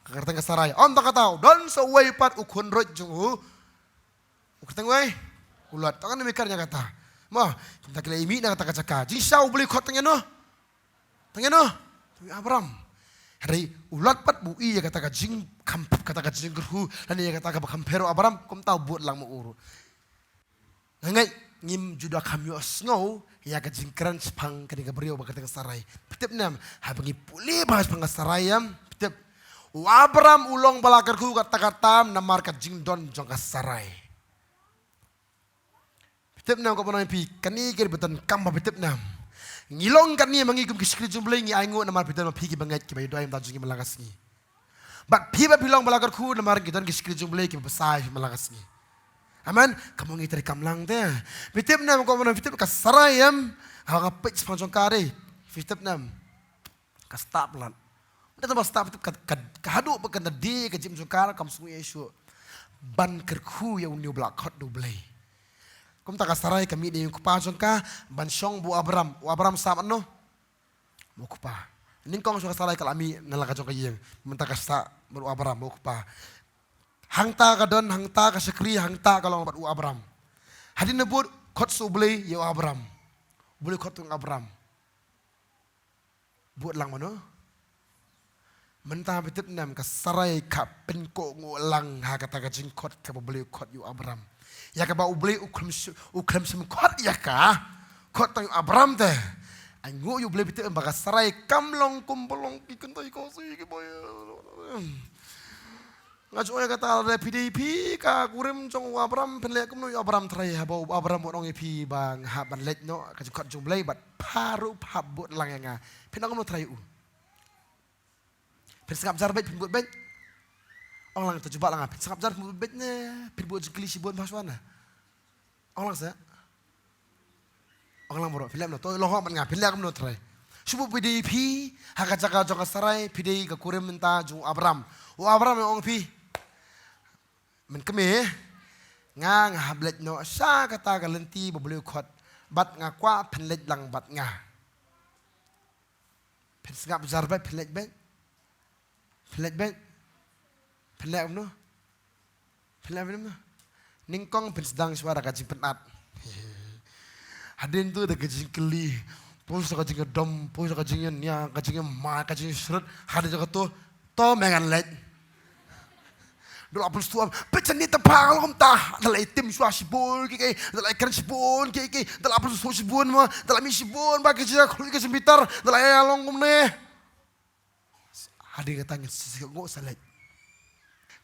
Ka kyrteng ka Sarai. Ym tang kata, u don sa uwei pat u khun ruh jong u. U kyrteng uei? U Lot. Tang kane me kren ïa kata. Mo, kumta ki la ïa mih na kata ka jaka. Jingshisha U Blei u khot tang ïa no? Tang ïa no? Tang ïa u Abraham. Hynrei u Lot pat ba u ïohi ïa kata ka jingkham, kata ka jingkyrkhu, lane ïa kata kaba kham pher u Abraham, kumta u bud lang ma u ruh. Nga ngeit ngim ju da kham ïohsngew ïa ka jingkren shaphang kane ka briew ba kyrteng Sarai. Phi tip ne em, haba ngi pule bha shaphang ka Sarai, em, phi tip, u Abraham u long ba la kyrkhu katta katta namar ka jingdon jong ka Sarai. Phi tip ne em, kumno phi, kane ka dei ba donkam bha, phi tip ne em. Ngi long kane ma ngi kum ki shakri jong U Blei, ngi ai nguh namar phi don ma phi kiba ngeit, kiba ïadei bad jong ngi man la ka sngi. Bad phi bad phi long ba la kyrkhu namar ngi don ki shakri jong U Blei kiba bsa ïa phi man la ka sngi. Amen. Ka mut ngi treikam lang te. Phi tip ne em, kumno phi tip, ka Sarai, em, ha ka peit shaphang jong ka dei, phi tip ne em, ka stad palat. Ym dei tang ba stad, phi tip, ka, ka, ka haduh ba ka nadi ka jingim jong ka kam sngew ïeit shuh ban kyrkhu ïa une uba la khot da U Blei. Kumta ka Sarai ka mih na ïing u kpa jong ka ban shong bad u Abraham. U Abraham sah bad no? Bad u kpa. Nyngkong shuh ka Sarai ka la mih na la ka jong ka ïing. Mynta ka sah bad u Abraham, bad u kpa. Hangta ka don, hangta ka shakri, hangta ka long bad u Abraham. Hadien ba bud, khot shuh U Blei ïa u Abraham. U Blei u khot ïa u Abraham. Bud lang mano? Mynta phi tip ne em, ka Sarai ka pynkohnguh lang ha kata ka jingkhot kaba U Blei u khot ïa u Abraham. Ïa kaba U Blei u khlem sh-, u khlem shym khot ïa ka. Khot tang ïa u Abram te. Ai nguh ïa u Blei phi tip em ba ka Sarai kam long kum ba long ki kynthei Khasi ki boi. Nga ju ong ïa kata lada phi dei phi ka kurim jong u Abram phin leh kumno ïa u Abram trai haba u Abram u ong ïa phi ba nga hap ban leit noh ka jingkhot jong u Blei bad pha ruh pha bud lang ïa nga. Phin ong kumno trai ïa u. Phin sngap jar beit phin bud beit. Ong lang to jubab lang phin sngap jar phin bud beit ne phin bud jingkylli shibun bha shwa na. Ong lang sa. Ong lang bro, phi leh kumno to long hok man nga, phi leh kumno trai. Shu bud phi dei phi ha ka jaka jong ka Sarai, phi dei ka kurim mynta jong u Abram. U Abram ïa ong phi. Mynkmie nga nga hap leit noh sha kata ka lynti ba u Blei u khot bad nga kwah phin leit lang bad nga. Phin sngap jar beit phin leit beit. Phin leit beit. Phin leit kumno? Phin leit kumno? Nyngkong phin sdang shuwa da ka jingpynat. Hadien to da ka jingkylli. Poi sha ka jingïadom, poi sha ka jingïania, ka jingïamai, ka jingshrut. Hadien jong kato, to me ngan leit. Da la pynstuh, peit shane te pha long kumta. Da la ïatim shuwa shibun kiei kiei, da la ïakren shibun kiei kiei, da la pynstuh shibun mo, da la mih shibun ba ki jingïakhlun ki jingbitar, da la ïa long kumne. Hadien kata ngin sa nguh sa leit.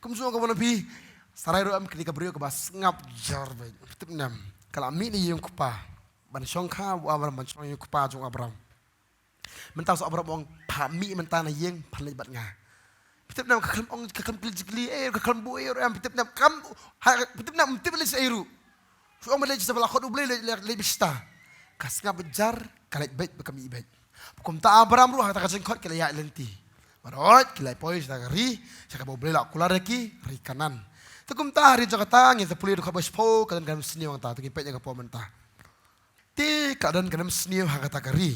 Kumjuh ka ban phi, Sarai ruh em kane ka briew kaba sngap jar beit. Phi tip ne em, ka la mih na ïing u kpa. Ban shong kha u Abram, ban shong ïing u kpa jong u Abram. Mynta u Abram u ong pha mih mynta na ïing phan leit bad nga. Phi tip ne em ka khlem ong, ka khlem kylli jingkylli, eh, ka khlem buh, eh, em, phi tip ne em kam, ha, phi tip ne em, phi tip leit sa ei ruh. Shu ong ba leit sa ba la khot u Blei leit, leit, leit beit sa. Ka sngap jar, ka leit beit ba ka mih beit. Kumta Abram ruh ha kata ka jingkhot ki la ïaid lynti. Baroh ki la poi sha ka ri, sha kaba u Blei la kular ïa ki, ri Kanaan. Te kumta ha ri jong kata ngin sa pule dkhot ba shiphew, ka don ka mynsiem kata, te ngin peit ïa ka por mynta. Te ka don ka mynsiem ha kata ka ri.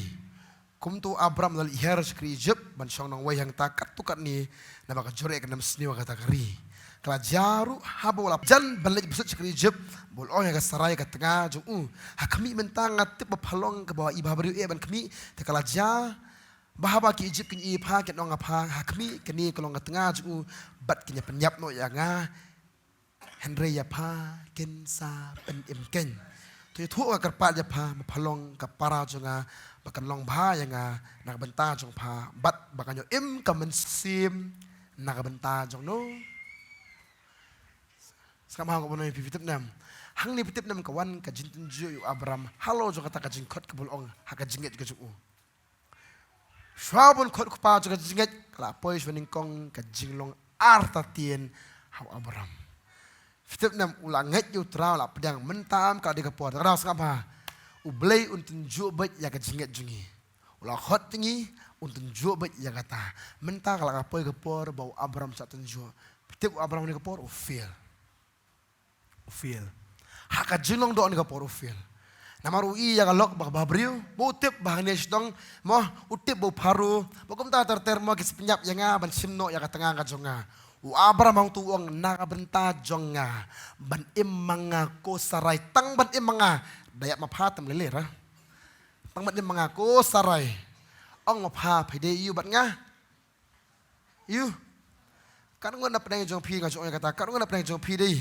Kumta u Abram u la leit hiar sha ka ri Ijipt ban shong nongwei hangta katto katne naba ka jur ïa ka mynsiem ha kata ka ri. Ka la jia ruh haba u la jan ban leit bsut sha ka ri Ijipt, ba u la ong ïa ka Sarai ka tnga jong u. Ha khmih mynta nga tip ba pha long kaba i bhabriew eh ban khmih, te ka la jia ba haba ki Ijipt kin ïohi ïa pha kin ong ha pha, ha khmih kane ka long ka tnga jong u bad kin ïa pynïap noh ïa nga. Hynrei ïa pha kin sa pynim keiñ. To ïathuh ka kyrpad ïa pha, ba pha long ka para jong nga, ba kan long bha ïa nga na ka bynta jong pha, bad ba kan ïoh im ka mynsiem na ka bynta jong no. Sngap ha kaba nang phi, phi tip ne em. Hangne phi tip ne em ka wan ka jingtynjuh ïa u Abram halor jong kata ka jingkhot kaba u la ong ha ka jingngeit ka jong u. Shuwa ban khot u kpa jong ka jingngeit, ka la poi shuwa nyngkong ka jinglong artatien ha u Abram. Phi tip ne em, u la ngeit ïa u Trai, u la pdiang, mynta em ka dei ka por. Te ka dei sngap ha. U Blei un tynjuh beit ïa ka jingngeit jong ngi. U la khot ïa ngi, un tynjuh beit ïa kata. Mynta ka la ka poi ka por ba u Abram shah tynjuh. Phi tip u Abram ne ka por u fail. U fail. Ha ka jinglong doh ne ka por u fail. Namar u i ïa ka lok ba ka bhabriew, ba u tip ba hangne sha dong, mo, u tip ba u Pharaoh, ba kumta ter ter mo ki sa pynïap ïa nga ban shim noh ïa ka tnga ka jong nga. U Abram hangto u ong na ka bynta jong nga, ban im ma nga ko Sarai, tang ban im ma nga, da ïap ma pha te ym lei lei ra. Tang ban im ma nga ko Sarai. Ong ma pha phi dei ïa u bad nga. Ïa u. Katno ngut na pdeng jong phi, nga ju ong ïa kata, katno ngut na pdeng jong phi dei.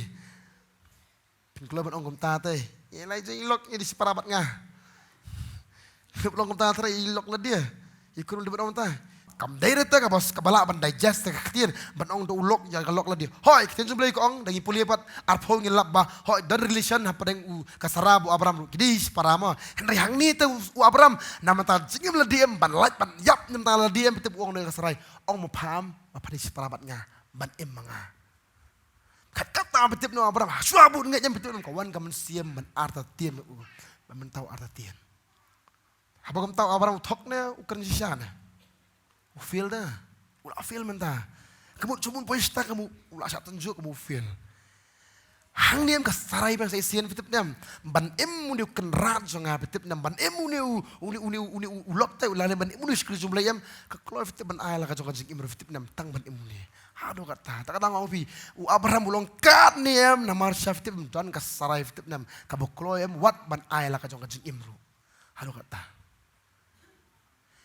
Phin kloi ban ong kumta te. Ïa lai jong i lok ïa dei shipara bad nga. Phin ong kumta te i lok lade. I krum dei ban ong kumta. Kam dei re te kaba, kaba lah ban digest te ka ktien ban ong da u lok ïa ka lok lade. Hooid, ka ktien jong u Blei ka ong, da ngi pule pat arphew ngi lap ba, hooid, don relation hapdeng u ka Sara bad u Abram ruh. Ki dei shipara mo. Hynrei hangne te u, u Abram, na mynta jingim lade em ban lait ban ïap, na mynta lade em, te u ong da ka Sarai. Ong ma pha em, ma pha dei shipara bad nga, ban im ma nga. Kat kata phi tip ne u Abram, shuwa ba u ngeit em phi tip ne ka wan ka mynsiem ban artatien u, ban mynta u artatien. Haba kumta u Abram u thok ne u kren shisha ne. U fail da. U la fail mynta. Ka mut shu bun poi shata ka mut u la shah tynjuh ka mut u fail. Hangne em ka Sarai ba sa shisien phi tip ne em. Ban im une u kynrad jong nga phi tip ne em. Ban im une u, une, une, une u lok te u la ne ban im une u shakri jong u Blei em. Ka kloi phi tip ban ai la ka jong ka jingim ruh phi tip ne em. Tang ban im une. Haduh katta, te ka dang ong phi, u Abraham u long katne em, namar sha phi tip em don ka Sarai phi tip ne em, kaba kloi em wat ban ai la ka jong ka jingim ruh. Haduh katta.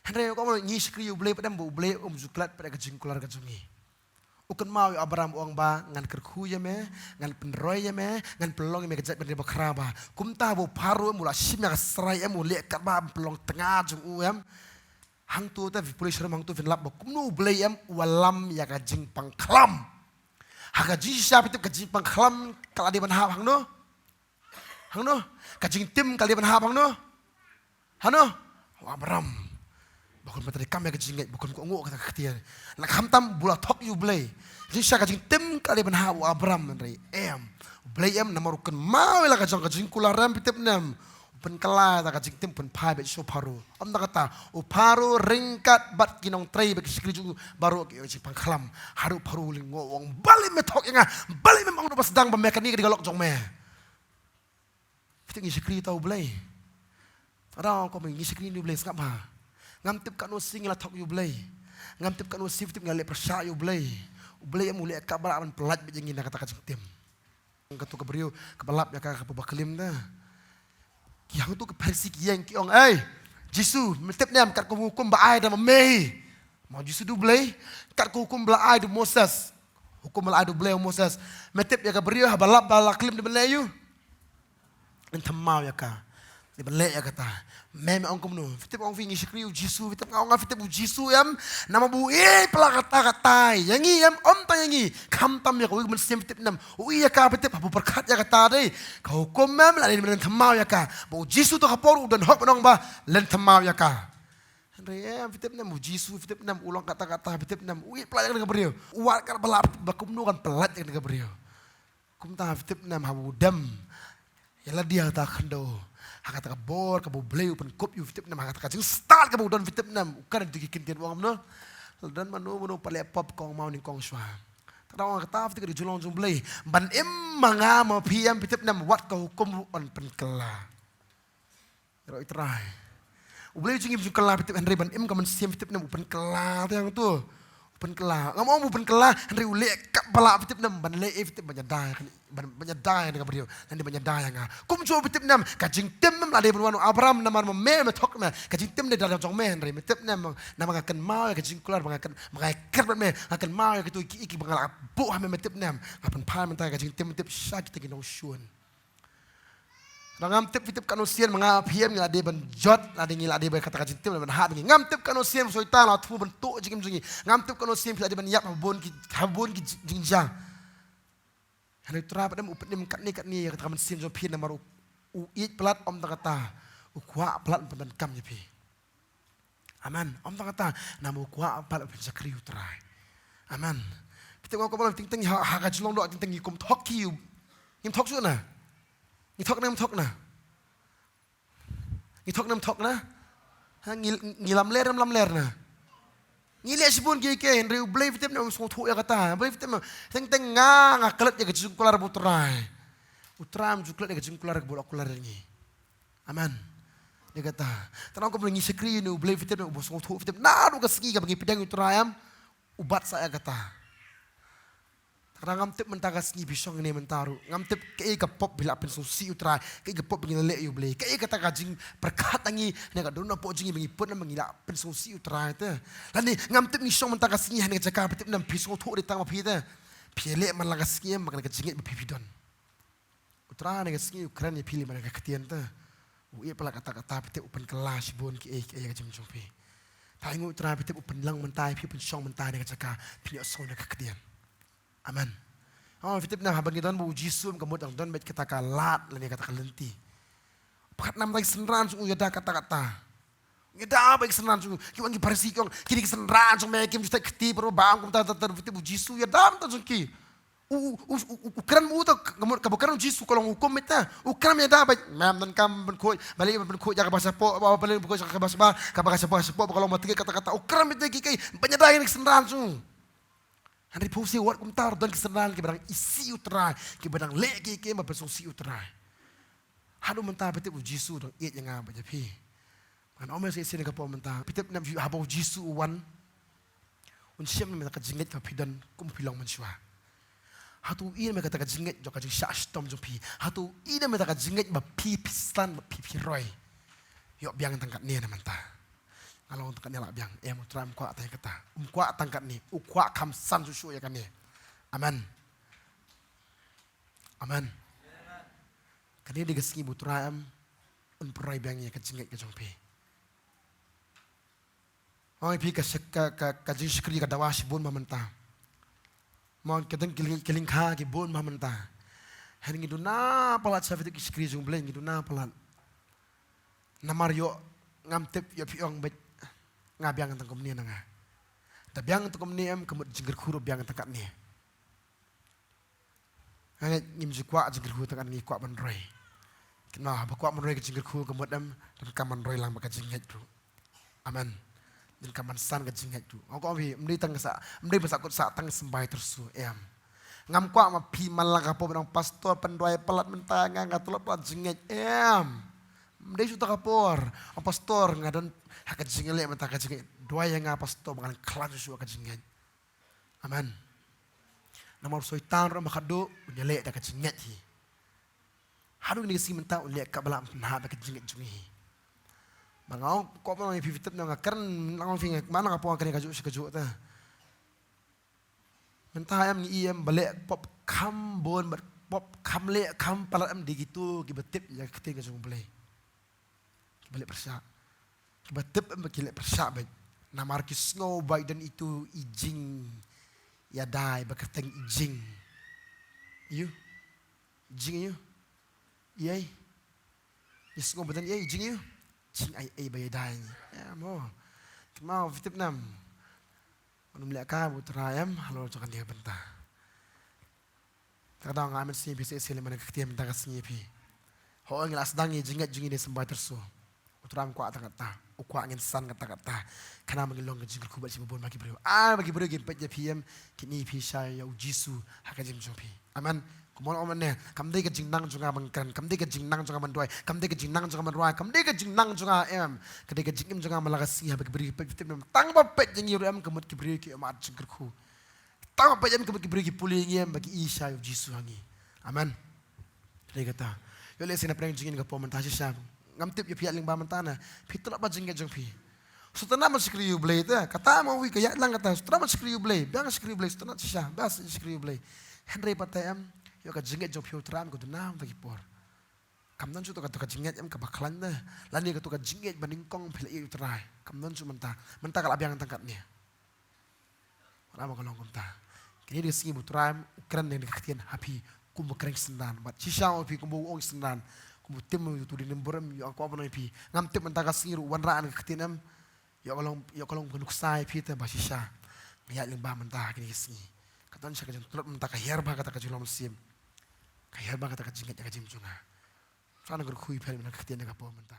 Hynrei ka ong ngi shakri ïa u Blei pat em ba u Blei um ju klet pat ïa ka jingkular ka jong ngi. U kynmaw ïa u Abram u ong ba ngan kyrkhu ïa me, ngan pynroi ïa me, ngan pynlong ïa me ka jaitbynriew bakhraw bha. Kumta ba u Pharaoh em u la shim ïa ka Sarai em u leh katba pynlong tnga jong u em. Hangto te phi pule sharum hangto phin lap ba kumno U Blei em u wallam ïa ka jingpang khlam. Ha ka jingshisha phi tip ka jingpang khlam ka la dei ban hap hangno? Hangno? Ka jingtim ka la dei ban hap hangno? Hangno? U Abram. Ba kan pyntrei kam ïa ka jingngeit, ba kan kohnguh kata ka ktien. Na khamtam ba u la thok ïa U Blei. Jingshisha ka jingtim ka la dei ban hap u Abram hynrei em. U Blei em namar u kynmaw ïa la ka jong ka jingkular em phi tip ne em. U pynkylla ïa ka jingtim pynphai beit sha u Pharaoh. Ym tang kata, u Pharaoh ryngkat bad ki nongtrei bad ki shakri jong u baroh ki ïoh jingpang khlam. Haduh u Pharaoh u lyngngoh u ong balei me thok ïa nga, balei mem ong da ba sdang ba me kane ka dei ka lok jong me. Phi tip ngi shakri ïa uta U Blei. Tang da ong ko ngi shakri ïa U Blei sngap bha. Ngam tip katno sien ngi la thok ïa U Blei. Ngam tip katno sien phi tip ngi la leh pyrshah ïa U Blei. U Blei em u leh katba lah ban pyllait beit ïa ngi na kata ka jingtim. Kato ka briew kaba lap ïa ka kaba baklim da. Ki hangto ki Pharisi ki ïeng ki ong, "Ei Jisu, me tip ne em kat ka hukum ba ai da ma me hi?" Ma Jisu, "Da U Blei, kat ka hukum ba la ai da u Moses. Hukum ba la ai da U Blei ha u Moses. Me tip ïa ka briew haba lap ba la klim dei ban leh aïu? Dei ban thymmai ïa ka. Dei ban leh ïa kata. Me me ong kumno?" Phi tip ong phi ngi shakri ïa u Jisu, phi tip nga ong nga phi tip u Jisu em. Namar ba u ïeit palat katta katta ïa ngi em, ym tang ïa ngi. Khamtam ïa kawei ka mynsiem phi tip ne em. U ïeit ïa ka phi tip haba u pyrkhat ïa kata dei. Ka hukum em la dei ban leh thymmai ïa ka. Ba u Jisu to ka por u don hok ban ong ba leh thymmai ïa ka. Hynrei em phi tip ne em u Jisu phi tip ne em u long katta katta phi tip ne em u ïeit palat ïa ka briew. U wad katba lah phi tip ba kumno kan palat ïa ka briew. Kumta phi tip ne em haba u dem ïa lade ha kata ka khyndew ha kata ka bor kaba U Blei u pynkup ïa u phi tip ne em ha kata ka jingstad kaba u don phi tip ne em u kren ïa ki ktien u ong kumno? Lada don mano mano pat leh pop kong maw nyngkong shuwa. Tang da ong kata phi tip ka dei ka jinglong jong U Blei ban im ma nga ma phi em phi tip ne em wat ka hukum ruh yn pynkylla. Ïaroh ïa U Trai. U Blei u jingim jingkylla phi tip hynrei ban im ka mynsiem phi tip ne em u pynkylla te hangto. U pynkylla. Ngam ong u pynkylla hynrei u leh katba lah phi tip ne em ban leh ei phi tip ban ïada ïa kane ban ban ïada ïa kane ka briew. Lane ban ïada ïa nga. Kumjuh phi tip ne em ka jingtim em la dei ban wan u Abraham namar ma me me thok me. Ka jingtim dei da jong me hynrei me tip ne em namar nga kynmaw ïa ka jingkular ba nga kyn ba nga ïakynduh bad me nga kynmaw ïa kito kiei kiei ba nga la buh ha me me tip ne em. Nga pynphai mynta ïa ka jingtim me tip sha kita ki nongshun. Tang ngam tip phi tip katno sien ma nga phi em ngi la dei ban jot la dei ngi la dei ban kata ka jingtim la ban hap ngi ngam tip katno sien u Soitan la thmu ban tuh jingim jong ngi ngam tip katno sien phi la dei ban ïap ha bun ki ha bun ki jingjia. Hynrei u Trai pat em u pynim katne katne ïa kata ka mynsiem jong phi namar u ïeit palat ym tang kata u kwah palat ban pyndonkam ïa phi. Amen. Ym tang kata namar u kwah palat ban shakri u Trai. Amen. Phi tip nga kumno teng teng ha ka jinglong doh teng teng ngi kum thok ki u. Ngim thok shuh na. Ngi thok na ngim thok na. Ngi thok na ngim thok na. Ha ngi ngi lamler ngim lamler na. Ngi leh shibun kiei kiei hynrei u Blei phi tip ne em u sngewthuh ïa kata. Blei phi tip ne em teng teng nga nga klet ïa ka jingkular bad u Trai. U Trai um ju klet ïa ka jingkular bad u la kular ïa ngi. Amen. Ïa kata. Tang ong kumno ngi shakri ïa u Blei phi tip ne em u sngewthuh phi tip naduh ka sngi kaba ngi pdiang ïa u Trai em u bat sa ïa kata. Tang ngam tip mynta ka sngi phi shong ne mynta ruh ngam tip kaei ka pop ba la pynsngewsih u Trai kaei ka pop ba ngi la leh ïa u Blei kaei kata ka jingpyrkhat na ngi ne ka don na pop jong ngi ba ngi put na ba ngi la pynsngewsih u Trai te. Lane ngam tip ngi shong mynta ka sngi ha ne ka jaka phi tip ne em phi sngewthuh dei tang ma phi te. Phi leh man la ka sngi em ba ka jingngeit ba phi phi don. U Trai ha ne ka sngi u kren ïa phi lem bad ka ktien te. U ïeit palat kata kata phi tip u pynkylla shibun kiei kiei ïa ka jingim jong phi. Tang u Trai phi tip u pynlong mynta ïa phi u pynshong mynta ha ne ka jaka phin ïohsngew na ka ktien. Amen. Oh phi tip ne em haba ngi don bad u Jisu em ka mut dang don beit kata ka lad lane kata ka lynti. Pyrkhat ne em tang ki synran jong u ïada kata kata. Ngi da ba ki synran jong ki wan ki Pharisi ki ong kine ki synran jong me kim ju thait kti baroh ba ong kumta ta ta u Jisu ïada mynta jong ki. U u u u kren u ta ka mut kaba kren u Jisu ka long hukum mynta. U kren ïada ba mem donkam ban khuid ba leh ban khuid ïa kaba shapoh ba ba leh ban khuid ïa kaba shapoh kaba shapoh shapoh ba ka long ba tngi kata kata u kren mynta ki ki ban ïada ïa ki synran jong. Hynrei phi sngewthuh wat kumta don ki synran kiba dang isih u Trai kiba dang leh ki ki ba pynsngewsih u Trai. Haduh mynta phi tip u Jisu u dang ïeit ïa nga bad ïa phi. Ngan ym ïa shisien ka por mynta phi tip ne em haba u Jisu u wan. Un shem ne em ïa ka jingngeit kaba phi don kum phi long mynshuwa. Hato u ïeit ne em ïa kata ka jingngeit jong ka jingshah shitom jong phi. Hato u ïeit ne em ïa kata ka jingngeit ba phi phi san ba phi phi roi. Ïoh biang tang katne na mynta. Nga long tang katne lah biang. Em, U Trai um kwah tang kata. Um kwah tang katne. U kwah kham san shuh shuh ïa kane. Amen. Amen. Kane dei ka sngi ba U Trai em un pynroi biang ïa ka jingngeit ka jong phi. Ong ïa phi ka shak-, ka, ka, ka jingshakri ka dawa shibun bha mynta. Mon ka dang ki lyngkha ki bun bha mynta. Hynrei ngi duna palat sha phi ki shakri jong U Blei, ngi duna palat. Namar ïoh ngam tip ïoh phi ong beit nga biang tang kumne na nga. Da biang tang kumne em ka mut jingkyrkhu ruh biang tang katne. Nga ngeit ngim ju kwah jingkyrkhu tang katne, ngi kwah ban roi. Kynmaw haba kwah ban roi ka jingkyrkhu ka mut em donkam ban roi lang bad ka jingngeit ruh. Amen. Donkam ban san ka jingngeit ruh. Nga kwah ong phi, ym dei tang sa, ym dei ban sahkut sah tang symbai tyrso, em. Ngam kwah ma phi man la ka por ban ong pastor pynduwai palat mynta nga, nga tlot palat jingngeit, em. Ym dei shuh ta ka por. Ong pastor nga don ha ka jingïaleh mynta ka jingngeit. Duwai ïa nga pastor ba ngan khlaiñ shuh ka jingngeit. Amen. Namar u Soitan ruh ma khadduh u ïaleh da ka jingngeit hi. Haduh kine ki sngi mynta u leh ka ba la pynhap da ka jingngeit jong ngi hi. Ba nga ong ko ba ngi phi tip na nga kren na nga phi nga man nga pong kren kajuh shi kajuh ta. Mynta em ngi em ba leh pop kham bun ba pop kham leh kham palat em dei kito ki ba tip ïa ka ktien ka jong U Blei. Ki ba leh pyrshah. Ki ba tip em ba ki leh pyrshah beit. Namar ki sngew ba i don itu i jingïadei ba kyrteng i jing. Ïu. Jing ïu. Ïai. I sngew ba don ïai jing ïu. Jing ai ai ba ïadei. Ïa mo. Kynmaw phi tip nam. Ngam leh ka ba U Trai em halor jong kane ka bynta. Te ka daw nga ai mynsiem ïa phi shisha lem na ka ktien mynta ka sngi ïa phi. Hooid ngi la sdang ïa jingngeit jong ngi ne symbai tyrso. U Trai um kwah tang katta. U kwah ngin san katta katta. Khnang ba ngin long ka jingkyrkhu bad shi ba bun ba ki briew. Ai ba ki briew kin peit ïa phi em kin ïohi phi shisha ïa U Jisu ha ka jingim jong phi. Amen. Kumno ong mynne kam dei ka jingnang jong nga ban kren, kam dei ka jingnang jong nga ban duwai, kam dei ka jingnang jong nga ban rwai, kam dei ka jingnang jong nga em. Ka dei ka jingim jong nga man la ka sngi haba ki briew ki peit phi tip ne em tang ba peit ïa ngi ruh em ka mut ki briew ki ïohmad jingkyrkhu. Tang ba peit em ka mut ki briew ki pule ïa ngi em ba ki i shisha ïa U Jisu ha ngi. Amen. Dei kata. Ïoh lehse na pdeng jingim ka por mynta shisha. Ngam tip ïa phi ïaid lyngba mynta na. Phi tlot ba jingngeit jong phi. Sngewtynnat ban shakri ïa U Blei te. Kata ma wi ka ïaid lang kata. Sngewtynnat ban shakri ïa U Blei. Biang shakri ïa U Blei. Sngewtynnat shisha. Biang shakri ïa U Blei. Hynrei pat te em. Ïoh ka jingngeit jong phi U Trai um ka duna mynta ki por. Kam don shuh to kato ka jingngeit em kaba khlaiñ te. Lane kato ka jingngeit ba nyngkong phi la ïeit U Trai. Kam don shuh mynta. Mynta ka la biang tang katne. Wat la ba ka long kumta. Kine dei ki sngi ba U Trai u kren ïa ka ktien ha phi kum u kren synran. Bad shisha u phi kum u ong synran. Kum u tim u tu dei number em ïoh kwah ban ong ïa phi. Ngam tip mynta ka sngi ruh wanrah ïa ka ktien em. Ïoh ka long, ïoh ka long ka nuksa ïa phi te ba shisha. Nga ïaid lyngba mynta ha kine ki sngi. Ka don sha ka jingtlot mynta ka hiar ba kata ka jinglong mynsiem. Ka hiar ba kata ka jingngeit ïa ka jingim jong nga. Sa na kyrkhu ïa phi na ka ktien ïa ka por mynta.